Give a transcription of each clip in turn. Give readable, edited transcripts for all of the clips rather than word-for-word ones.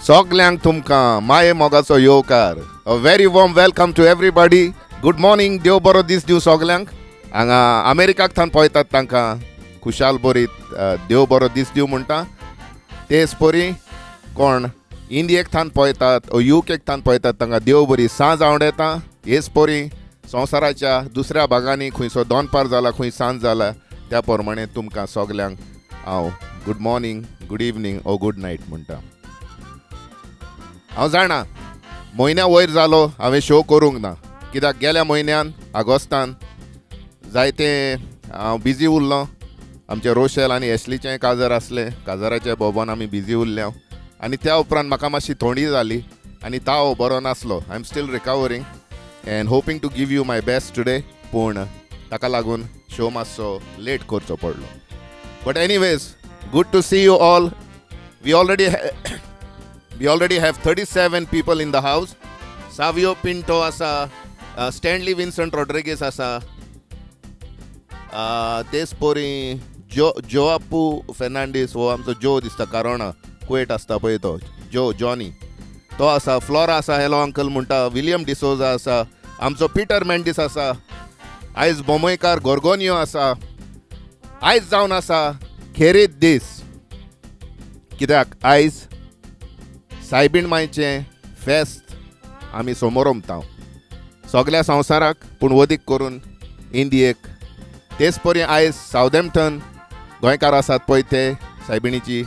सगल्यांक तुमकां माये मोगाचो येवकार. A very warm welcome to everybody. Good morning. देव बरो दीस दिवं सगल्यांक. हांगा अमेरिकाक थावन पळयतात तांकां खुशाल बरीत देव बरो दीस दिवं म्हणटा. तेच परी कोण इंडियेक थावन पळयतात ओ युकेक थावन पळयतात तांकां देव बरी सांज आवडटा. हेच परी संवसाराच्या दुसऱ्या भागांनी खंयचो दोनपार जाला, खंय सांज जाला, त्या प्रमाणे तुमकां सगल्यांक हांव good morning, good evening ओ गूड नायट म्हणटा. हांव जाणा, म्हयन्या वयर जालो हांवें शो करूंक ना, कित्याक गेल्या म्हयन्यान आगोस्तान जायते हांव बिजी उरलो. आमचें रोशेल आनी एशलीचें काजार आसलें. काजाराच्या बोबोन आमी बिजी उरले हांव आनी त्या उपरांत म्हाका मातशी थंडी जाली आनी ताव बरो नासलो. I am still recovering and hoping to give you my best today, पूण ताका लागून शो मातसो लेट करचो पडलो. But anyways, good to see you all. We already have 37 people in the house. Savio Pinto आसा, स्टॅनली विन्संट रॉड्रिगीस आसा, तेच परी जो जोआपू फेर्नांडीस, हो आमचो जो दिसता, कारोणा कुवेट आसता पळय तो जो जॉनी, तो आसा. फ्लॉरा आसा, हॅलो अंकल म्हणटा. विलियम डिसोजा आसा, आमचो पिटर मेंडीस आसा, आयज बोमयकार गोरगोनियो आसा. आयज जावन आसा खेरीत दीस, कित्याक आयज सायबीण मायचें फेस्त आमी समोरमता सगल्या संवसाराक, पूण वदीक करून इंडियेक. तेच परी आयज सावदॅम्पटन गोंयकार आसात पळय, ते सायबिणीची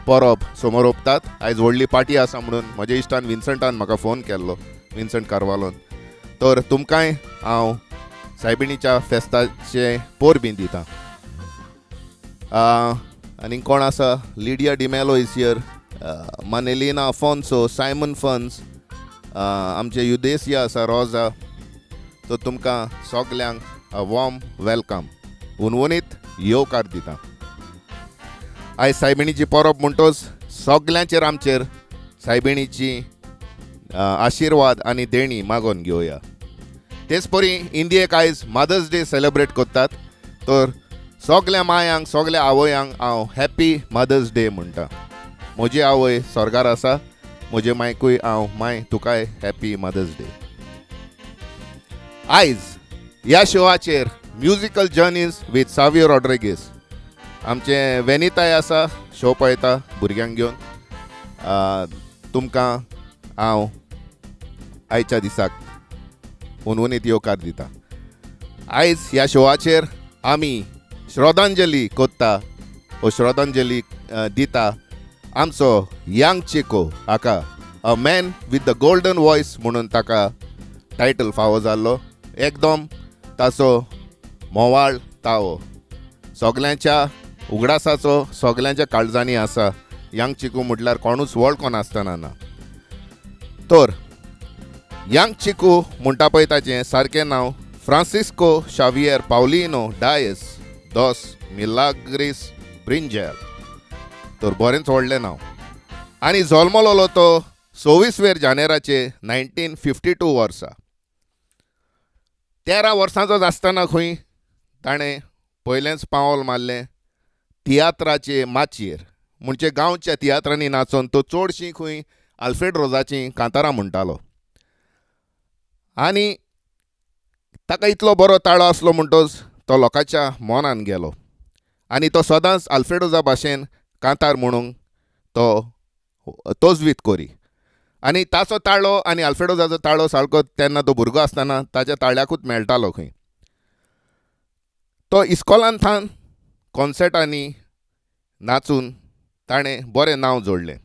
परब समोरोपतात. आयज व्हडली पार्टी आसा म्हणून म्हज्या इश्टान विन्संटान म्हाका फोन केल्लो, विन्संट कार्वालोन. तर तुमकांय हांव सायबिणीच्या फेस्ताचें परबीं दिता. आनी कोण आसा? Lydia D'Mello is here, Manelina Afonso, Simon फन्स, आमचे युदेसिया आसा, रोजा. सो तुमकां सगल्यांक वॉर्म welcome, हुनहुनीत येवकार दिता. आयज सायबिणीची परब म्हणटोच सगल्यांचेर आमचेर सायबिणीची आशिर्वाद आनी देणी मागोवन घेवया. तेच परी इंडियेक आयज मदर्स डे सेलिब्रेट करतात, तर सगल्या मायांक, सगल्या आवयांक हांव हॅपी मदर्स डे म्हणटा. म्हजी आवय स्वर्गार आसा. म्हजे मायकूय हांव, माय, तुकाय हॅपी मदर्स डे. आयज ह्या शोआचेर musical journeys with Savio Rodrigues. आमचें वेनिताय आसा, शो पळयता भुरग्यांक घेवन. तुमकां हांव आयच्या दिसाक हुनहुनीत येवकार दिता. आयज ह्या शोआचेर आमी श्रद्धांजली कोत्ता ओ श्रद्धांजली दिता आमचो यंग चिको हाका, a man with the golden voice म्हणून ताका टायटल फावो जाल्लो. एकदम ताचो म्होवाळ तावो सगल्यांच्या उगडासाचो, सगल्यांच्या काळजांनी आसा. यंग चिकू म्हटल्यार कोणूच वळखोन आसतना ना. तर यंग चिकू म्हणटा पळय, ताचें सारकें नांव फ्रांसिस्को शावियर पावलिनो डायस दोस मिलाग्रीस ब्रिंजेल. तर बरेंच व्हडलें नांव. आनी जल्मलोलो तो 26वेर जानेराचे 1952 वर्सा. 13 वर्सांचोच आसतना खंय ताणें पयलेंच पावल मारलें तियात्राचे माचयेर. म्हणजे गांवच्या तियात्रांनी नाचोन तो चडशीं खंय आल्फ्रेड रोजाचीं कांतारां म्हणटालो. आनी ताका इतलो बरो ताळो आसलो म्हणटोच तो लोकांच्या मनान गेलो आनी तो सदांच आल्फ्रेडोजा भाशेन कांतार म्हणूंक तो तजवीत करी. आनी ताचो ताळो आनी आल्फ्रेडोजाचो ताळो सारको तेन्ना तो भुरगो आसतना ताच्या ताळ्याकूच मेळटालो खंय. तो इस्कॉलान थावन कॉन्सर्टांनी नाचून ताणें बरें नांव जोडलें.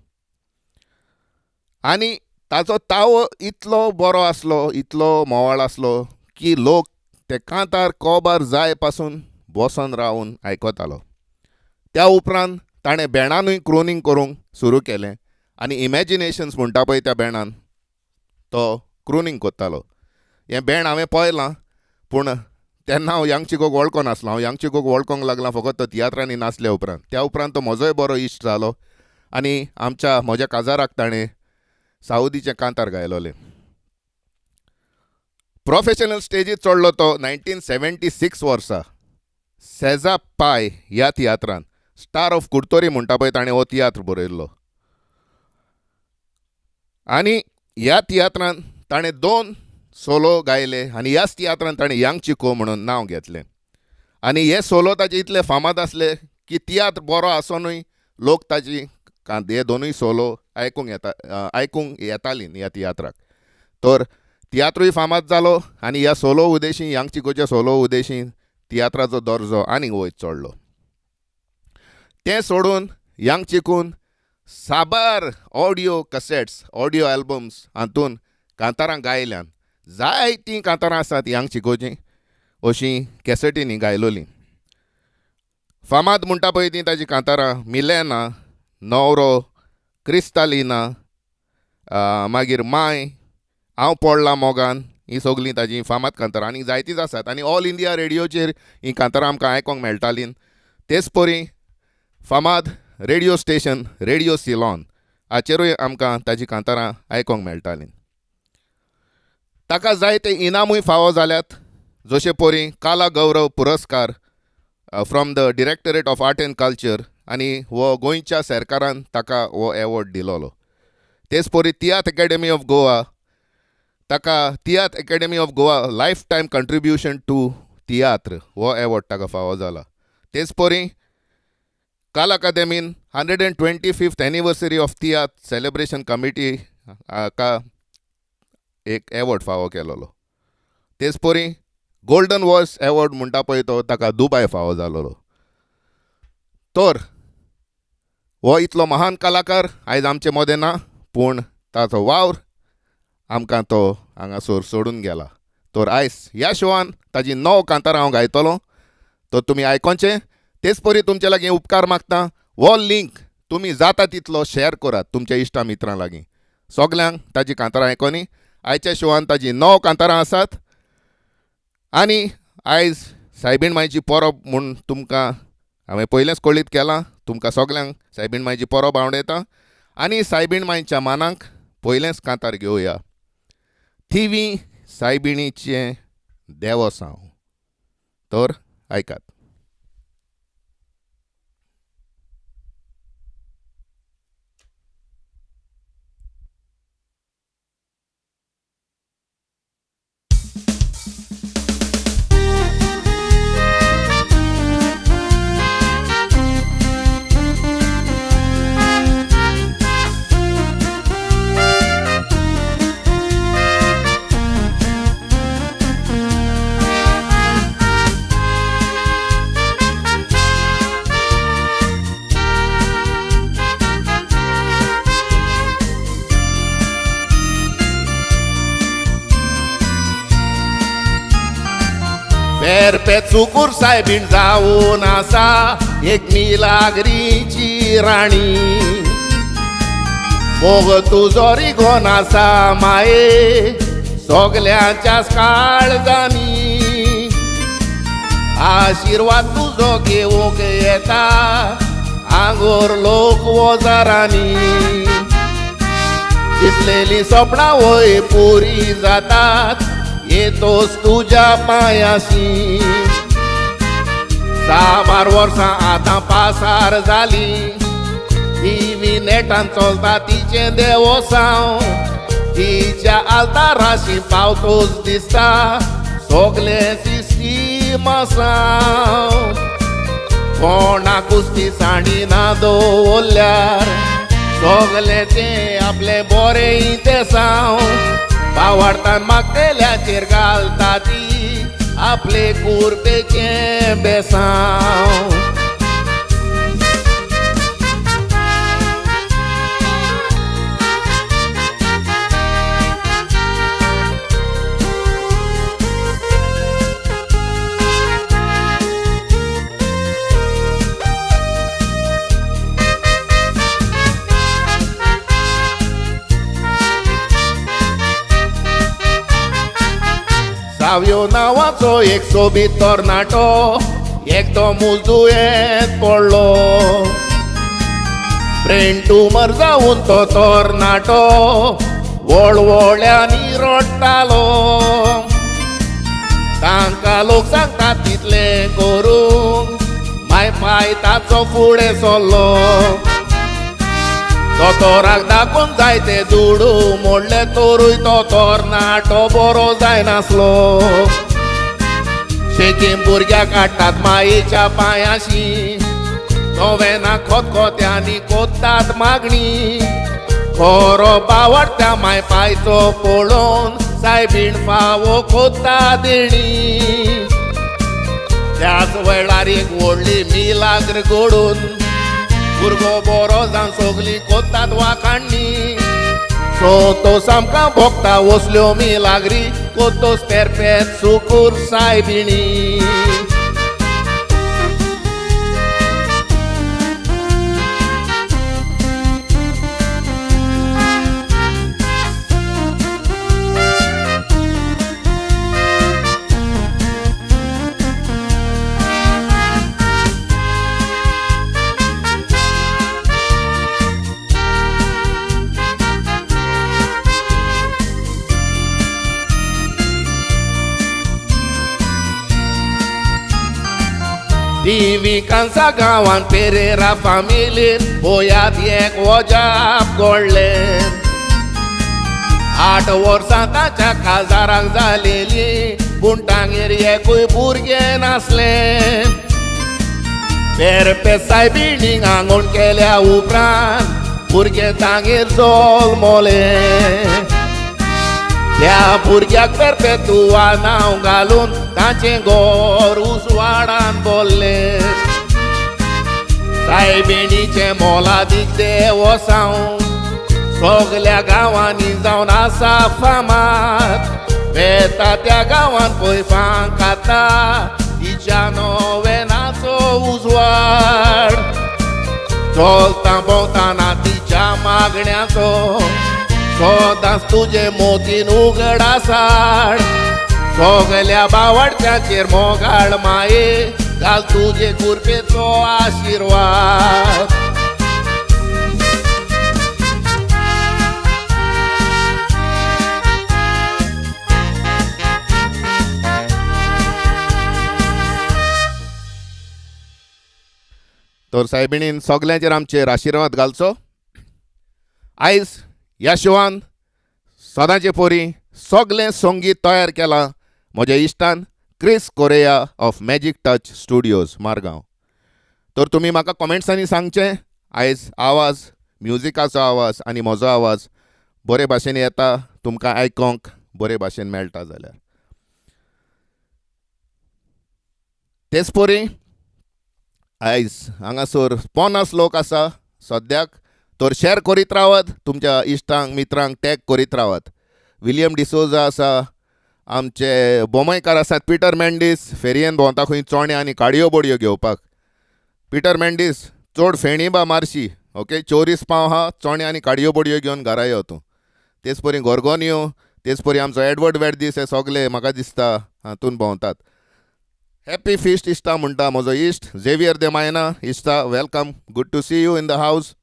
आनी ताचो तावो इतलो बरो आसलो, इतलो म्होवाळ आसलो की लोक ते कांतार कोबार जाय पासून बसोन रावन आयकतालो. त्या उपरांत ताणें बँडानूय क्रोनींग करूंक सुरू केलें आनी इमॅजिनेशन्स म्हणटा पळय, त्या बँडान तो क्रोनींग करतालो. हें बँड हांवें पळयलां, पूण तेन्ना हांव यंग चिकोक वळखोन नासलो. हांव यंग चिकोक वळखोंक लागलां फकत तो तियात्रांनी नाचल्या उपरांत. त्या उपरांत तो म्हजोय बरो इश्ट जालो आनी आमच्या म्हज्या काजाराक ताणें सावदीचें कांतार गायलोलें. प्रोफेशनल स्टेजीर चडलो तो 1976 वर्सा सेजा पाय ह्या तियात्रान. स्टार ऑफ कुडतोरी म्हणटा पळय, ताणें हो तियात्र बरयल्लो. आनी ह्या तियात्रान ताणें 2 सोलो गायले आनी ह्याच तियात्रान ताणें यांग चिको म्हणून नांव घेतलें. आनी हे सोलो ताजे इतले फामाद आसले की तियात्र बरो आसोनूय लोक ताजी हे दोनूय सोलो आयकूंक येता, आयकूंक येतालीं ह्या तियात्राक. तर तियात्रूय फामाद जालो आनी ह्या सोलो उदेशी, यांग चिकोच्या सोलो उदेशी तियात्राचो दर्जो आनीक वयर चडलो. तें सोडून यांग चिकून साबार ऑडियो कसेट्स, ऑडियो एल्बम्स हातून कांतारां गायल्यान. जायतीं कांतारां आसात यांग चिकोचीं अशीं कॅसेटींनी गायलोलीं. फामाद म्हणटा पळय तीं ताजीं कांतारां मिलेना, नवरो, क्रिस्तालिना, मागीर माय, हांव पडलां मोगान, हीं सगलीं ताजीं फामाद कांतारां. आनी जायतींच आसात आनी ऑल इंडिया रेडियोचेर हीं कांतारां आमकां आयकोंक मेळटालीं. तेच परी फामाद रेडियो स्टेशन रेडियो सिलॉन हाचेरूय आमकां ताजीं कांतारां आयकोंक मेळटालीं. ताका जायते इनामूय फावो जाल्यात, जशे परी काला गौरव पुरस्कार from the directorate of art and culture आनी हो गोंयच्या सरकारान ताका हो एवॉर्ड दिलोलो. तेच परी तियात्र एकेडमी ऑफ गोवा ताका Tiatr academy of Goa lifetime contribution to tiatr हो एवॉर्ड ताका फावो जाला. तेच परी काल अकादेमीन 125th anniversary of tiatr celebration committee हाका एक एवॉर्ड फावो केलोलो. तेच परी गोल्डन वॉयस एवॉर्ड म्हणटा पळय तो ताका दुबाय फावो जालोलो. तर हो इतलो महान कलाकार आयज आमचे मदें ना, पूण ताचो वावर आमकां तो हांगासर सोडून गेला. तर आयज ह्या शोवान ताजी 9 कांतारां हांव गायतलो, तर तुमी आयकोचें. तेच परी तुमचे लागीं उपकार मागता, हो लिंक तुमी जाता तितलो शेअर करात तुमच्या इश्टा मित्रां लागीं, सगल्यांक ताजी कांतारां आयकोनी. आयच्या शोवान ताजी 9 कांतारां आसात आनी आयज सायबीण मायची परब म्हूण तुमकां हांवें पयलेंच कळीत केलां. तुमकां सगल्यांक सायबीण मायची परब आवडयता आनी सायबीण मायच्या मानाक पयलेंच कांतार घेवया, थिवी सायबिणीचें देवसांव. तर आयकात. पेरपेचुकूर सायबीण जावन आसा एक मिलाग्रीची राणी, मोग तुजो रिगोन आसा माये सगल्यांच्या काळजांनी, आशिर्वाद तुजो घेवंक येता आंगोर लोक वजारांनी, दिसलेली सपनां वय पुरी जातात येतोस तुज्या पांयाशी. साबार वर्सां आतां पासार जाली, टिवी नेटान चलता तिचें देवसांव, तिच्या आल्ताराशी पावतोच दिसता सगलें सिस्टीम आसा. कोणाकूच ती साणी ना दवरल्यार सगलें तें आपलें बरें तेसांव, पावाडतान मागतेल्याचेर घालता ती आपले कुर्पेचें बेसांव. सावयो नांवाचो एक सोबीत तरणाटो एकदम उजूयेंत पडलो, ब्रेन ट्युमर जावन तो तरणाटो वळवळ्यांनी रडटालो. तांकां लोक सांगता तितलें करूंक माय पाय ताचो फुडें सरलो, दोतोराक दाखोवन जायते दुडू मोडले तोरूय तो तरणाटो बरो जायनासलो. शेकीं भुरग्याक हाडटात मायेच्या पांयाशी, नोवेना खोतखोत्यांनी कोत्तात मागणी. खरो बावडत्या माय पायचो पळोवन सायबीण फावो कोत्ता देणी. त्याच वेळार एक व्हडली मिलाग्र घडून भुरगो बरो जावन सगली कोत्तात वाखाणणी. सो तो सामकां भोगता वसल्यो मिलाग्री कोतोस पेरपेत सुकूर सायबिणी. दिवी कांसा गांवान पेरेरा फामिलीन बोयात एक वजाप घडलें. 8 वर्सां ताच्या काजाराक जालेली पूण तांगेर एकूय भुरगें नासलें. पेरपे सायबिणीक आंगवण केल्या उपरांत भुरगें तांगेर जल्मलें. त्या भुरग्याक पेरपेतुआ नांव घालून ताचें घर उजवाडान बोल्लें. सायबिणीचें मोलादीक देवसांव सगल्या गांवांनी जावन आसा फामाद. वेता त्या गांवांत पळय फांकाता तिच्या नोवेनाचो उजवाड. चलता भोंवतना तिच्या मागण्याचो सदांच तुजे मोतीन उगड आसाड. सगल्या बावडच्याचेर मोगाळ माये घाल तुजे कृपेचो आशिर्वाद. तर सायबिणीन सगल्यांचेर आमचेर आशिर्वाद घालचो. आयज ह्या शोवान सदांचे पोरी सगळें संगीत तयार केलां म्हज्या इश्टान Chris Correa of Magic Touch Studios Margao. तर तुमी म्हाका कॉमेंट्सांनी सांगचें आयज आवाज, म्युजिकाचो आवाज आनी म्हजो आवाज बरे भाशेन येता, तुमकां आयकोंक बरे भाशेन मेळटा जाल्यार. तेच पोरी आयज हांगासर 50 लोक आसा सद्याक. तर शेअर करीत रावात, तुमच्या इश्टांक मित्रांक टॅग करीत रावात. विलियम डिसोजा आसा, आमचे बोमयकार आसात, पिटर मेंडीस फेरयेन भोंवता खंय चोणे आनी काडयो बोडयो घेवपाक. पिटर मेंडीस चड फेणी बा मारशी, ओके 24 पाव आहा, चोणे आनी काडयो बोडयो घेवन घरा यो तूं. तेच परी गोरगोनियो, तेच परी आमचो एडवर्ड वेर्दीस, हे सगले म्हाका दिसता हातून भोंवतात. हॅपी फिस्ट इश्टा म्हणटा म्हजो इश्ट झेवियर दे मायना. इश्टा welcome, good to see you in the house.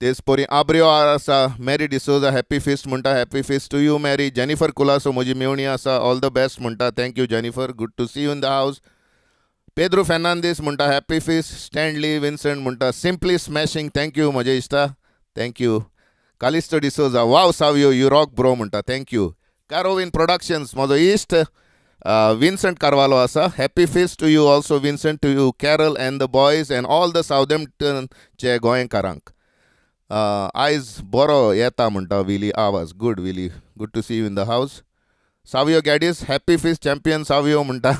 तेच परी आब्रियो आसा, मॅरी डिसोजा हॅपी फिस्ट म्हणटा, happy feast to you Mary. Jennifer Colaco म्हजी मेवणी आसा, ऑल the best म्हणटा, thank you Jennifer, good to see you in the house. Pedro Fernandes म्हणटा happy feast. स्टँडली विन्संट म्हणटा simply smashing, thank you म्हजे इश्टा, thank you. Callisto D'Souza, wow Savio you rock bro म्हणटा, thank you. कारोविन productions म्हजो इश्ट विन्संट कार्वालो आसा, happy feast to you also Vincent, to you Carol and the boys and all the सावदॅम्पटनचे गोंयकारांक. आयज बरो येता म्हणटा विली आवाज, good Willie, good to see you in the house. Savio Gaddis happy feast champion Savio म्हणटा,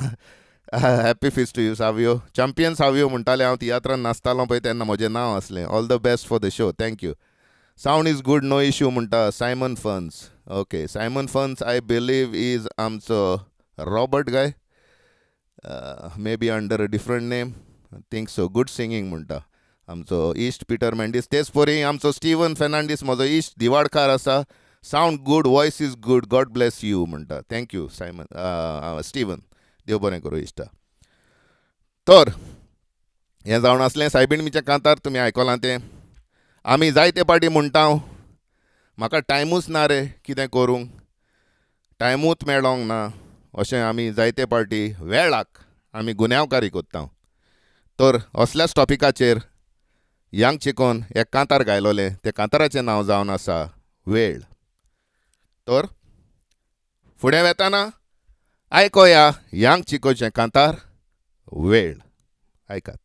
happy feast to you Savio. Champion Savio म्हणटाले, हांव तियात्रान नाचतालो पळय तेन्ना म्हजें नांव आसलें. All the best for the show, thank you. Sound is good, no issue म्हणटा Simon Fons. Okay, Simon Fons I believe is आमचो Robert guy, may be under a different name, think so. Good singing म्हणटा आमचो इश्ट Peter Mendes. तेच परी आमचो Steven Fernandes म्हजो इश्ट दिवाडकार आसा, sound good, voice is good, God bless you म्हणटा, thank you Simon Steven, देव बरें करूं इश्टा. तर हें जावन आसलें सायबीण कांतार, तुमी आयकलां तें. आमी जायते पाटी म्हणटा म्हाका टायमूच ना रे कितें करूंक, टायमूच मेळोंक ना, अशें आमी जायते पाटी वेळाक आमी गुन्यांवकारी कोत्ता. तर असल्याच टॉपिकाचेर यांग चिकोन एक कांतार गायलोलें, तें कांताराचें नांव जावन आसा वेळ. तर फुडें वेताना आयकोया यांग चिकोचें कांतार वेळ. आयकात.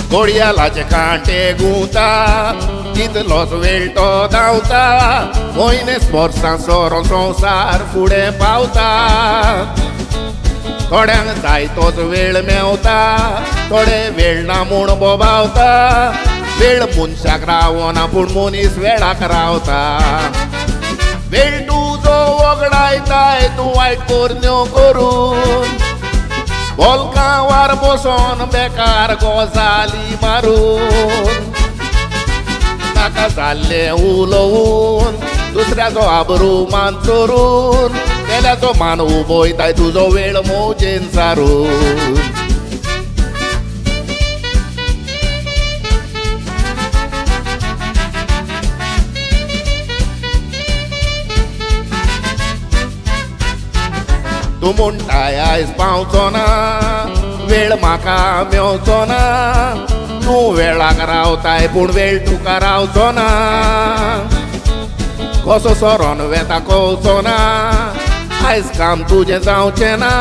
घोडयालाचे कांटे गुंता, तितलोच वेळ तो धांवता, म्हयने वर्सां सोरो संवसार फुडें पावता. थोड्यांक जाय तोच वेळ मेवता, थोडे वेळ ना म्हूण बोबावता. वेळ मनशाक रावना पूण मनीस वेळाक रावता. वेळ तुजो वगडायताय तूं वायट करण्यो करून, बोलकांवार बसोन बेकार गजाली मारून, नाका जाल्लें उलोवन दुसऱ्याचो आबरू मान चोरून, पेल्याचो मान उबयताय तुजो वेळ मोजेन सारून. तूं म्हणटाय आयज पावचो ना, वेळ म्हाका मेवचो ना, तूं वेळाक रावताय पूण वेळ तुका रावचो ना. कसो सरोन वेता कळचो ना, आयज काम तुजें जावचें ना,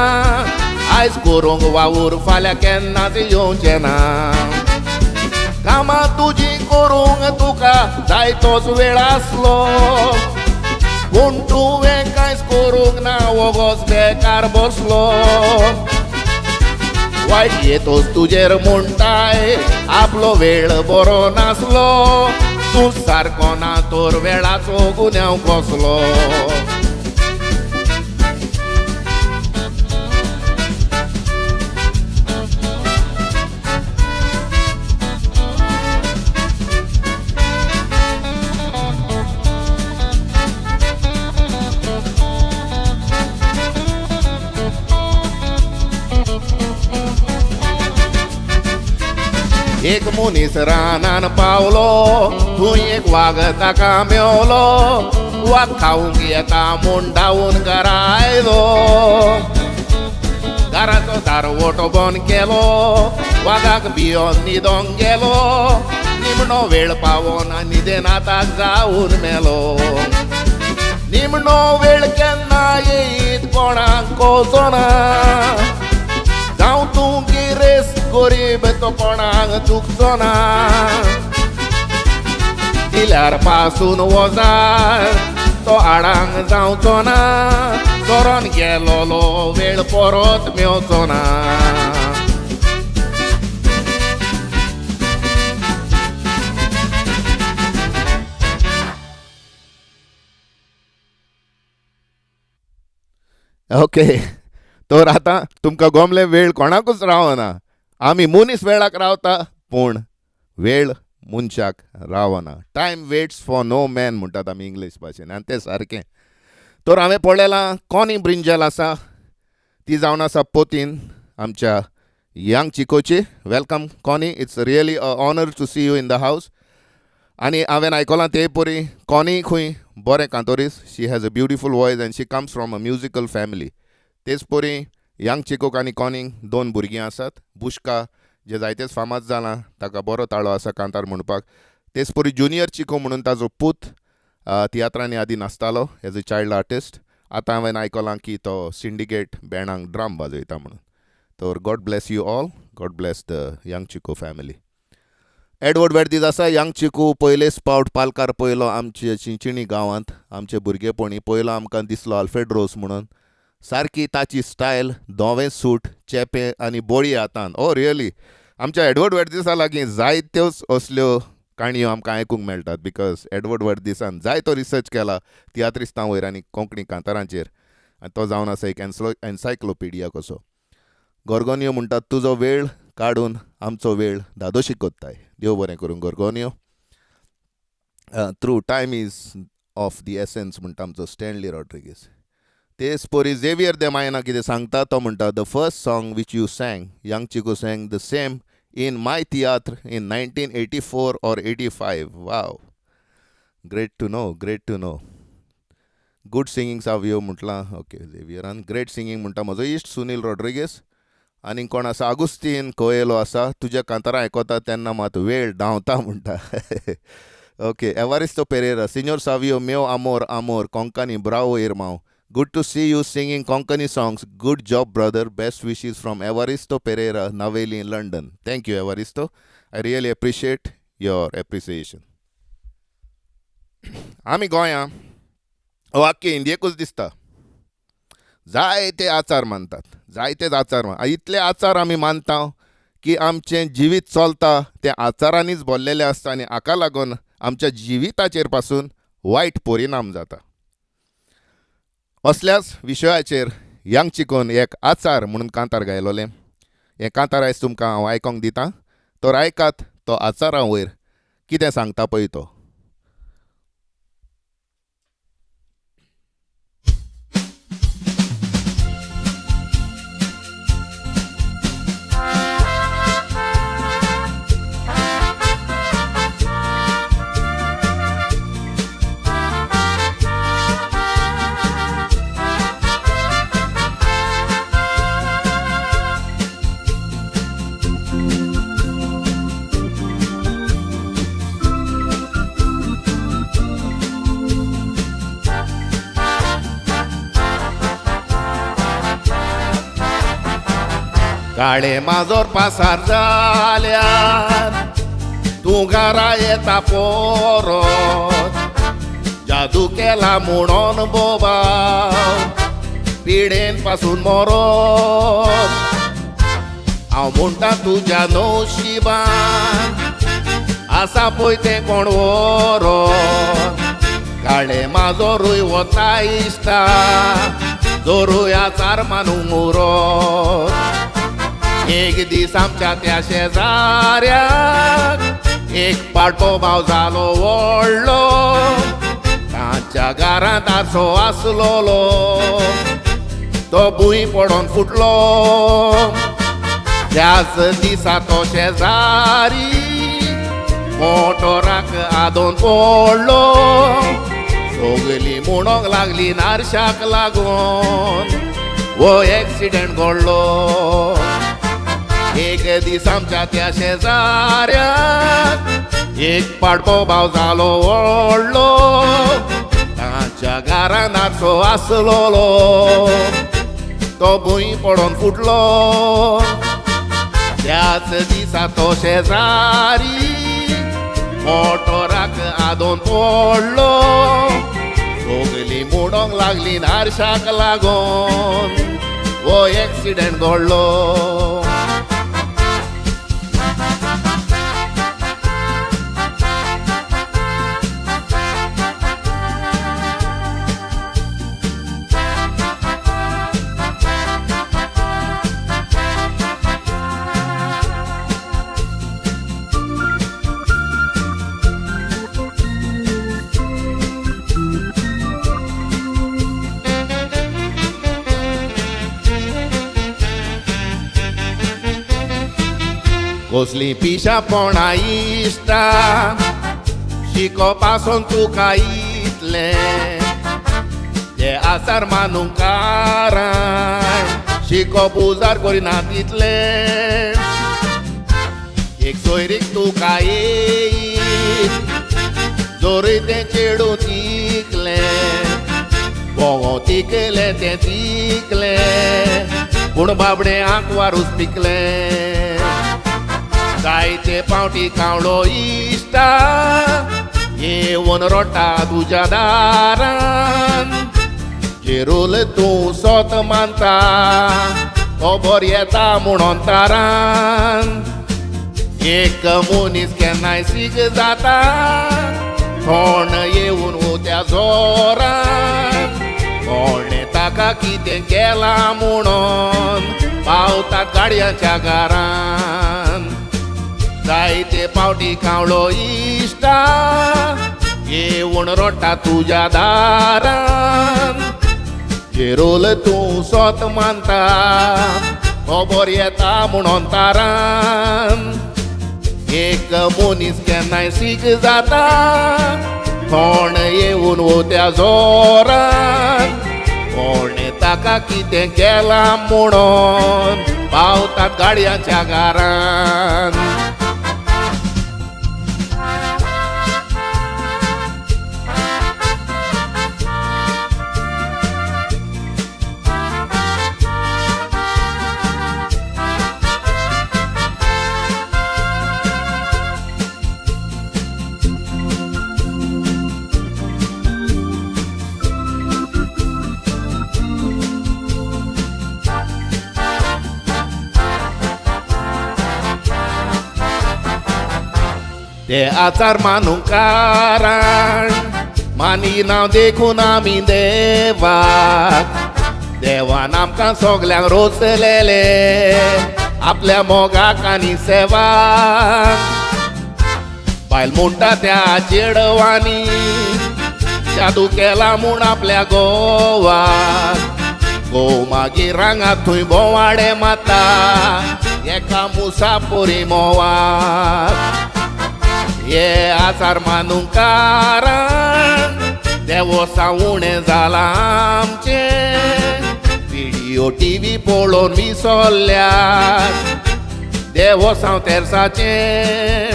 आयज करूंक वावूर फाल्यां केन्नाच येवचें ना. कामां तुजीं करूंक तुका जाय तोच वेळ आसलो, पूण तुवें कांयच करूंक ना, वोगोच बेकार बसलो. वायट येतोच तुजेर म्हणटाय आपलो वेळ बरो नासलो, तूं सारको ना तर वेळाचो गुन्यांव कसलो. एक मनीस रानान पावलो, थंय एक वाग ताका मेवलो, वाग खावंक येता म्हूण धांवून घरा आयलो. घराचो दारवटो बंद केलो, वागाक भियोन न्हिदोंक गेलो, निमणो वेळ पावोन न्हिदेन आताक जावन मेलो. निमणो वेळ केन्ना येयत कोणाक कळचो ना, जावं तूं गिरेस्त गरीब तो कोणाक चुकचो ना. दिल्यार पासून वजार तो आडांग जावचो ना, चोरोन गेलोलो वेळ परत मेवचो ना. ओके, तर आतां तुमकां गोमले वेळ कोणाकूच रावना. आमी मनीस वेळाक रावता पूण वेळ मनशाक रावना. Time waits for no man म्हणटात आमी इंग्लीश भाशेन, आनी तें सारकें. तर हांवें पळयलां कॉनी ब्रिंजल आसा, ती जावन आसा पोतीन आमच्या young चिकोची. Welcome Connie, it's really a honour to see you in the house. आनी हांवें आयकलां ते परी कॉनी खंय बरें कांतोरीस, she has a beautiful voice and she comes from a musical family. तेच परी यंग चिकोक आनी कॉनीक दोन भुरगीं आसात, बुश्का जे जायतेच फामाद जालां, ताका बरो ताळो आसा कांतार म्हणपाक. तेच परी ज्युनियर चिको म्हणून ताजो पूत तियात्रांनी आदीं नाचतालो एज अ चायल्ड आर्टिस्ट. आतां हांवें आयकलां की तो सिंडिकेट बँडांक ड्रम वाजयता म्हणून. तर God bless you all, God bless the Young Chico family. Edward Verdes आसा. यंग चिको पयलेच पावट पालकार पयलो आमचे चिंचिणी गांवांत, आमचे भुरगेपणी पयलो आमकां दिसलो आल्फ्रेड रोस म्हणून. सारकी ताची स्टायल, धवें सूट, चेपें आनी बोळी हातान. ओ रियली आमच्या एडवर्ड वर्दीसा लागीं जायत्योच असल्यो काणयो आमकां आयकूंक मेळटात, because Edward वर्दीसान जायतो रिसर्च केला तियात्रिस्तां वयर आनी कोंकणी कांतारांचेर, आनी तो जावन आसा एक एन्सायक्लोपिडिया कसो. गोरगोनियो म्हणटात तुजो वेळ काडून आमचो वेळ धादोशी कोत्ताय. देव बरें करूं गोरगोनियो. True, time is of the essence म्हणटा आमचो स्टॅनली रॉड्रिगीस. तेच परी झेवियर दे मायना कितें सांगता, तो म्हणटा, the first song which you sang, young Chico sang the same in my tiatr in 1984 or 85. Wow, great to know, great to know. Good singing Savio म्हटलां. ओके, झेवियरान ग्रेट सिंगींग म्हणटा म्हजो इश्ट सुनील रॉड्रिगीस. आनी कोण आसा? आगुस्तीन कोयलो आसा, तुज्या कांतारां आयकता तेन्ना मात वेळ धांवता म्हणटा. ओके, एवारिस्तो पेरेरा, सिन्योर Savio meu amor amor Konkani, bravo irmão, good to see you singing Konkani songs, good job brother, best wishes from Evaristo Pereira, Navelim, London. Thank you Evaristo, I really appreciate your appreciation. आमी गोंयां हो आख्खे इंडियेकूच दिसता जायते आचार मानतात, जायतेच आचार मान, इतले आचार आमी मानता की आमचें जिवीत चलता तें आचारांनीच भरलेलें आसता आनी हाका लागून आमच्या जिविताचेर पासून वायट परिणाम जाता. असल्याच विशयाचेर यंग चिकोन एक आचार म्हणून कांतार गायलोलें. हें कांतार आयज तुमकां हांव आयकोंक दितां, तर आयकात तो आचारा वयर कितें सांगता पळय तो. काळे माजोर पासार जाल्यार तूं घरा येता पोरत, जादू केला म्हणून बोबाव पिडेन पासून मरोत. हांव म्हणटा तुज्या नशिबान आसा पळय तें कोण व्हरोत. काळे माजोरूय वता इश्टा जोरूय आचार मानूंक उरोत. एक दीस आमच्या त्या शेजाऱ्याक एक पाटो भाव जालो व्हडलो, तांच्या घरांत आरसो आसलोलो तो भूंय पडोन फुटलो. त्याच दिसा तो शेजारी मोटोराक आदोन पडलो, सगलीं म्हणोंक लागली नारशाक लागून हो एक्सिडंट घडलो. एक दीस आमच्या त्या शेजाऱ्याक एक पाडपो भाव जालो व्हडलो, तांच्या घरांत आरसो आसलोलो तो भूंय पडोन फुटलो. त्याच दिसा तो शेजारी मोटोराक आदोन पडलो, सगलीं म्हणोंक लागली नारशाक लागून हो एक्सिडंट घडलो. कसलीं पिशापणां इश्टा शिकोवपासून तुका इतलें, ते आसार मानूंक कारण शिकोवप उजार करिना तितलें. एक सोयरीक तुका येयत जोरूय तें चेडूं तिकलें, बोगो तिकलें तें तिकलें पूण बाबडें आंकवारूच पिकलें. जायते पावटी कावळो इश्टा येवन रोटा तुज्या दारान, जेरूल तूं सोत मानता खबर येता म्हणून तारान. एक मनीस केन्नाय सीक जाता कोण येवन त्या जोरान, कोणें ताका कितें केलां म्हणून पावतात गाडयांच्या घरान. जायते पावटी कावळो इश्टा येवन रोटा तुज्या दारान, जेरोल तूं सोत मानता, खबर येता म्हणून तारान. एक मनीस केन्नाय सीक जाता, कोण येवन वत्या जोरान, कोणे ताका कितें केलां म्हणून पावतात गाडयांच्या घरान. ते आचार मानूंक कारण मानिना देखून आमी देवाक, देवान आमकां सगल्यांक रोचलेले आपल्या मोगाक आनी सेवाक. बायल म्हणटा त्या चेडवांनी जादू केला म्हूण आपल्या गोवाक, घोव मागीर रांगात थंय भोंवाडे मारता एका मुसापुरी मोवाक. हे आचार मानूंक कारण देवोसां उणें जालां आमचें, विडियो टिवी पळोवन विसरल्यात देवोसांव तेर्साचें.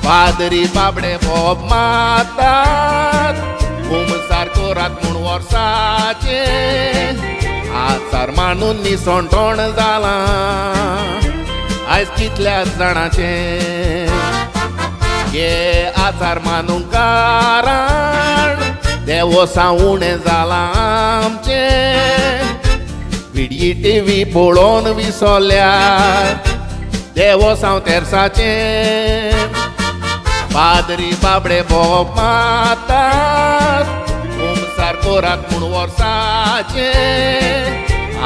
पाद्री बाबडे बोब मारतात कुमसार करात म्हूण वर्साचें, आचार मानून निसणटण जालां आयज कितल्या जाणाचें. हे आचार मानूंक कारण देवोसां उणें जालां आमचें, विडी टिवी पळोवन विसरल्यार देवोसांव तेर्साचें. पाद्री बाबडे बोब मारतात कुमसार करात म्हूण वर्साचें,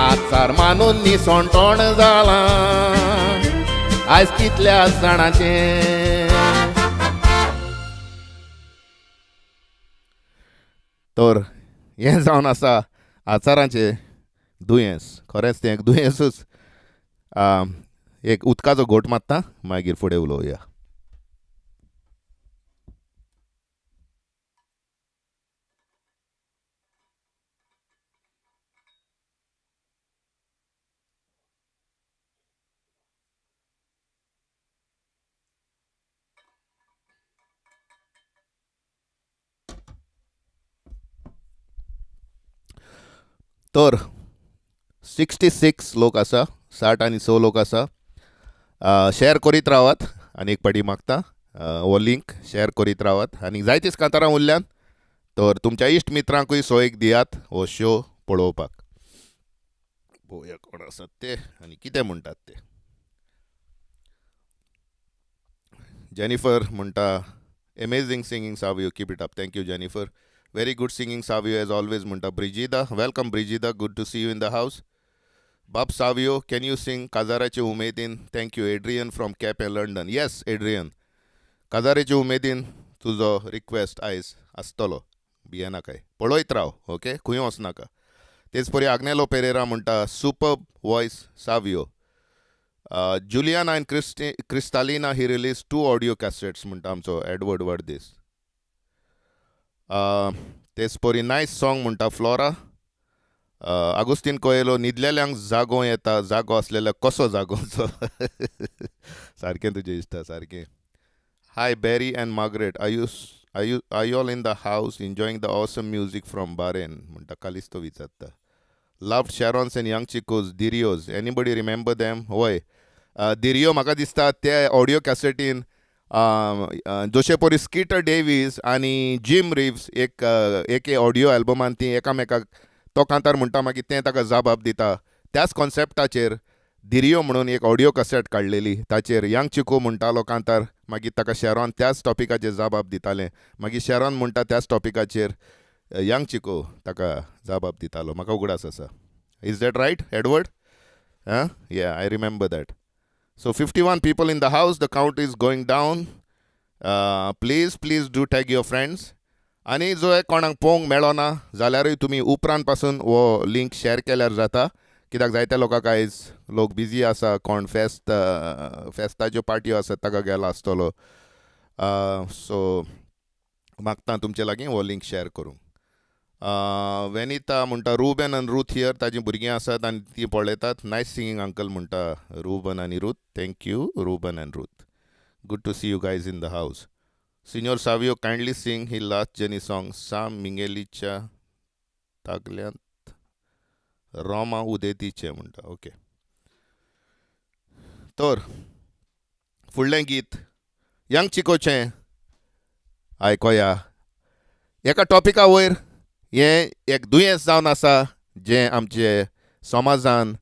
आचार मानून निसणटण जालां आयज कितल्या जाणाचें. तर हें जावन आसा आचारांचें दुयेंस. खरेंच तें एक दुयेंसूच. एक उदकाचो घोट मारता, मागीर फुडें उलोवया. तर 66 लोक आसा, 60 आनी 6 लोक आसा. शेअर करीत रावात आनी एक पाटी मागता हो लिंक शेअर करीत रावात आनी जायतीच कांतारां उरल्यान तर तुमच्या इश्ट मित्रांकूय सोयीक दियात हो शो पळोवपाक. पळोवया कोण आसात ते आनी कितें म्हणटात ते. जेनिफर म्हणटा, amazing singing Savio, keep it up. Thank you Jennifer. Very good singing Savio as always म्हणटा Brigida. Welcome Brigida, good to see you in the house. Bob Savio, can you sing काजाराचे उमेदीन? Thank you. Adrian from Quepem, London. Yes Adrian, काजाराचे उमेदीन तुजो request आयज आसतलो, भियेनाकाय, पळयत राव, okay, खंय वचनाका. तेच परी आग्नेलो पेरेरा म्हणटा, super voice Savio. Juliana and Cristalina, he release 2 audio cassettes म्हणटा आमचो एडवर्ड वर्दीस. तेच परी नायस सॉंग म्हणटा फ्लोरा. आगुस्तीन कोयलो, न्हिदलेल्यांक जागो येता, जागो आसलेल्याक कसो जागोवचो. सारकें तुजें इश्टा, सारकें. Hi Barry and Margaret, are you all in the house enjoying the awesome music from Bahrain म्हणटा कालिस्तो विचारता. Love Sharon's and Young Chico's Dhirios, anybody remember them? हय, दिरियो म्हाका दिसता ते ऑडियो कॅसेटीन जोशे पोरी स्किटर डेवीस आनी जिम रिव्स एक एके ऑडियो एल्बमान ती एकामेकाक तो कांतार म्हणटा, मागीर तें ताका जाबाब दिता. त्याच कॉन्सेप्टाचेर दिरियो म्हणून एक ऑडियो कॅसेट काडलेली, ताचेर यंग चिको म्हणटालो कांतार, मागीर ताका शेरॉन त्याच टॉपिकाचेर जाबाब दितालें, मागीर शेरॉन म्हणटा त्याच टॉपिकाचेर यंग चिको ताका जाबाब दितालो. म्हाका उगडास आसा. Is that right Edward? आं, yeah, I remember that. So 51 people in the house, the count is going down. Please please do tag your friends. आनी जर कोणाक पळोवंक मेळना जाल्यारूय तुमी उपरांत पासून हो लिंक शेअर केल्यार जाता, कित्याक जायत्या लोकांक आयज लोक बिजी आसा, कोण फेस्त फेस्ताच्यो पार्ट्यो आसात ताका गेला आसतलो. सो मागता तुमचे लागीं हो लिंक शेअर करूंक. वेनिता म्हणटा रुबेन आनी रूथ here, ताजीं भुरगीं आसात आनी तीं पळयतात. नायस सिंगींग अंकल म्हणटा रुबन आनी Ruth. Thank you Ruben and Ruth, good to see you guys in the house. Signor Savio kindly sing he last journey song साम मिंगेलीच्या तागल्यांत रोमा उदेतीचें म्हणटा. ओके, तर फुडलें गीत यंग चिकोचें आयकोया. एका टॉपिका वयर हें एक दुयेंस जावन आसा जें आमचे समाजान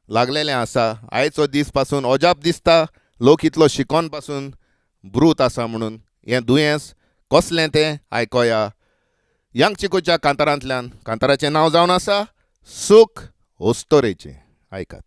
लागलेलें आसा. आयचो दीस पासून अजाप दिसता, लोक इतलो शिकोन पासून ब्रूत आसा म्हणून. हें दुयेंस कसलें तें आयकोया यंग चिकोच्या कांतारांतल्यान. कांताराचें नांव जावन आसा सूख ओस्तोरेचें. आयकात.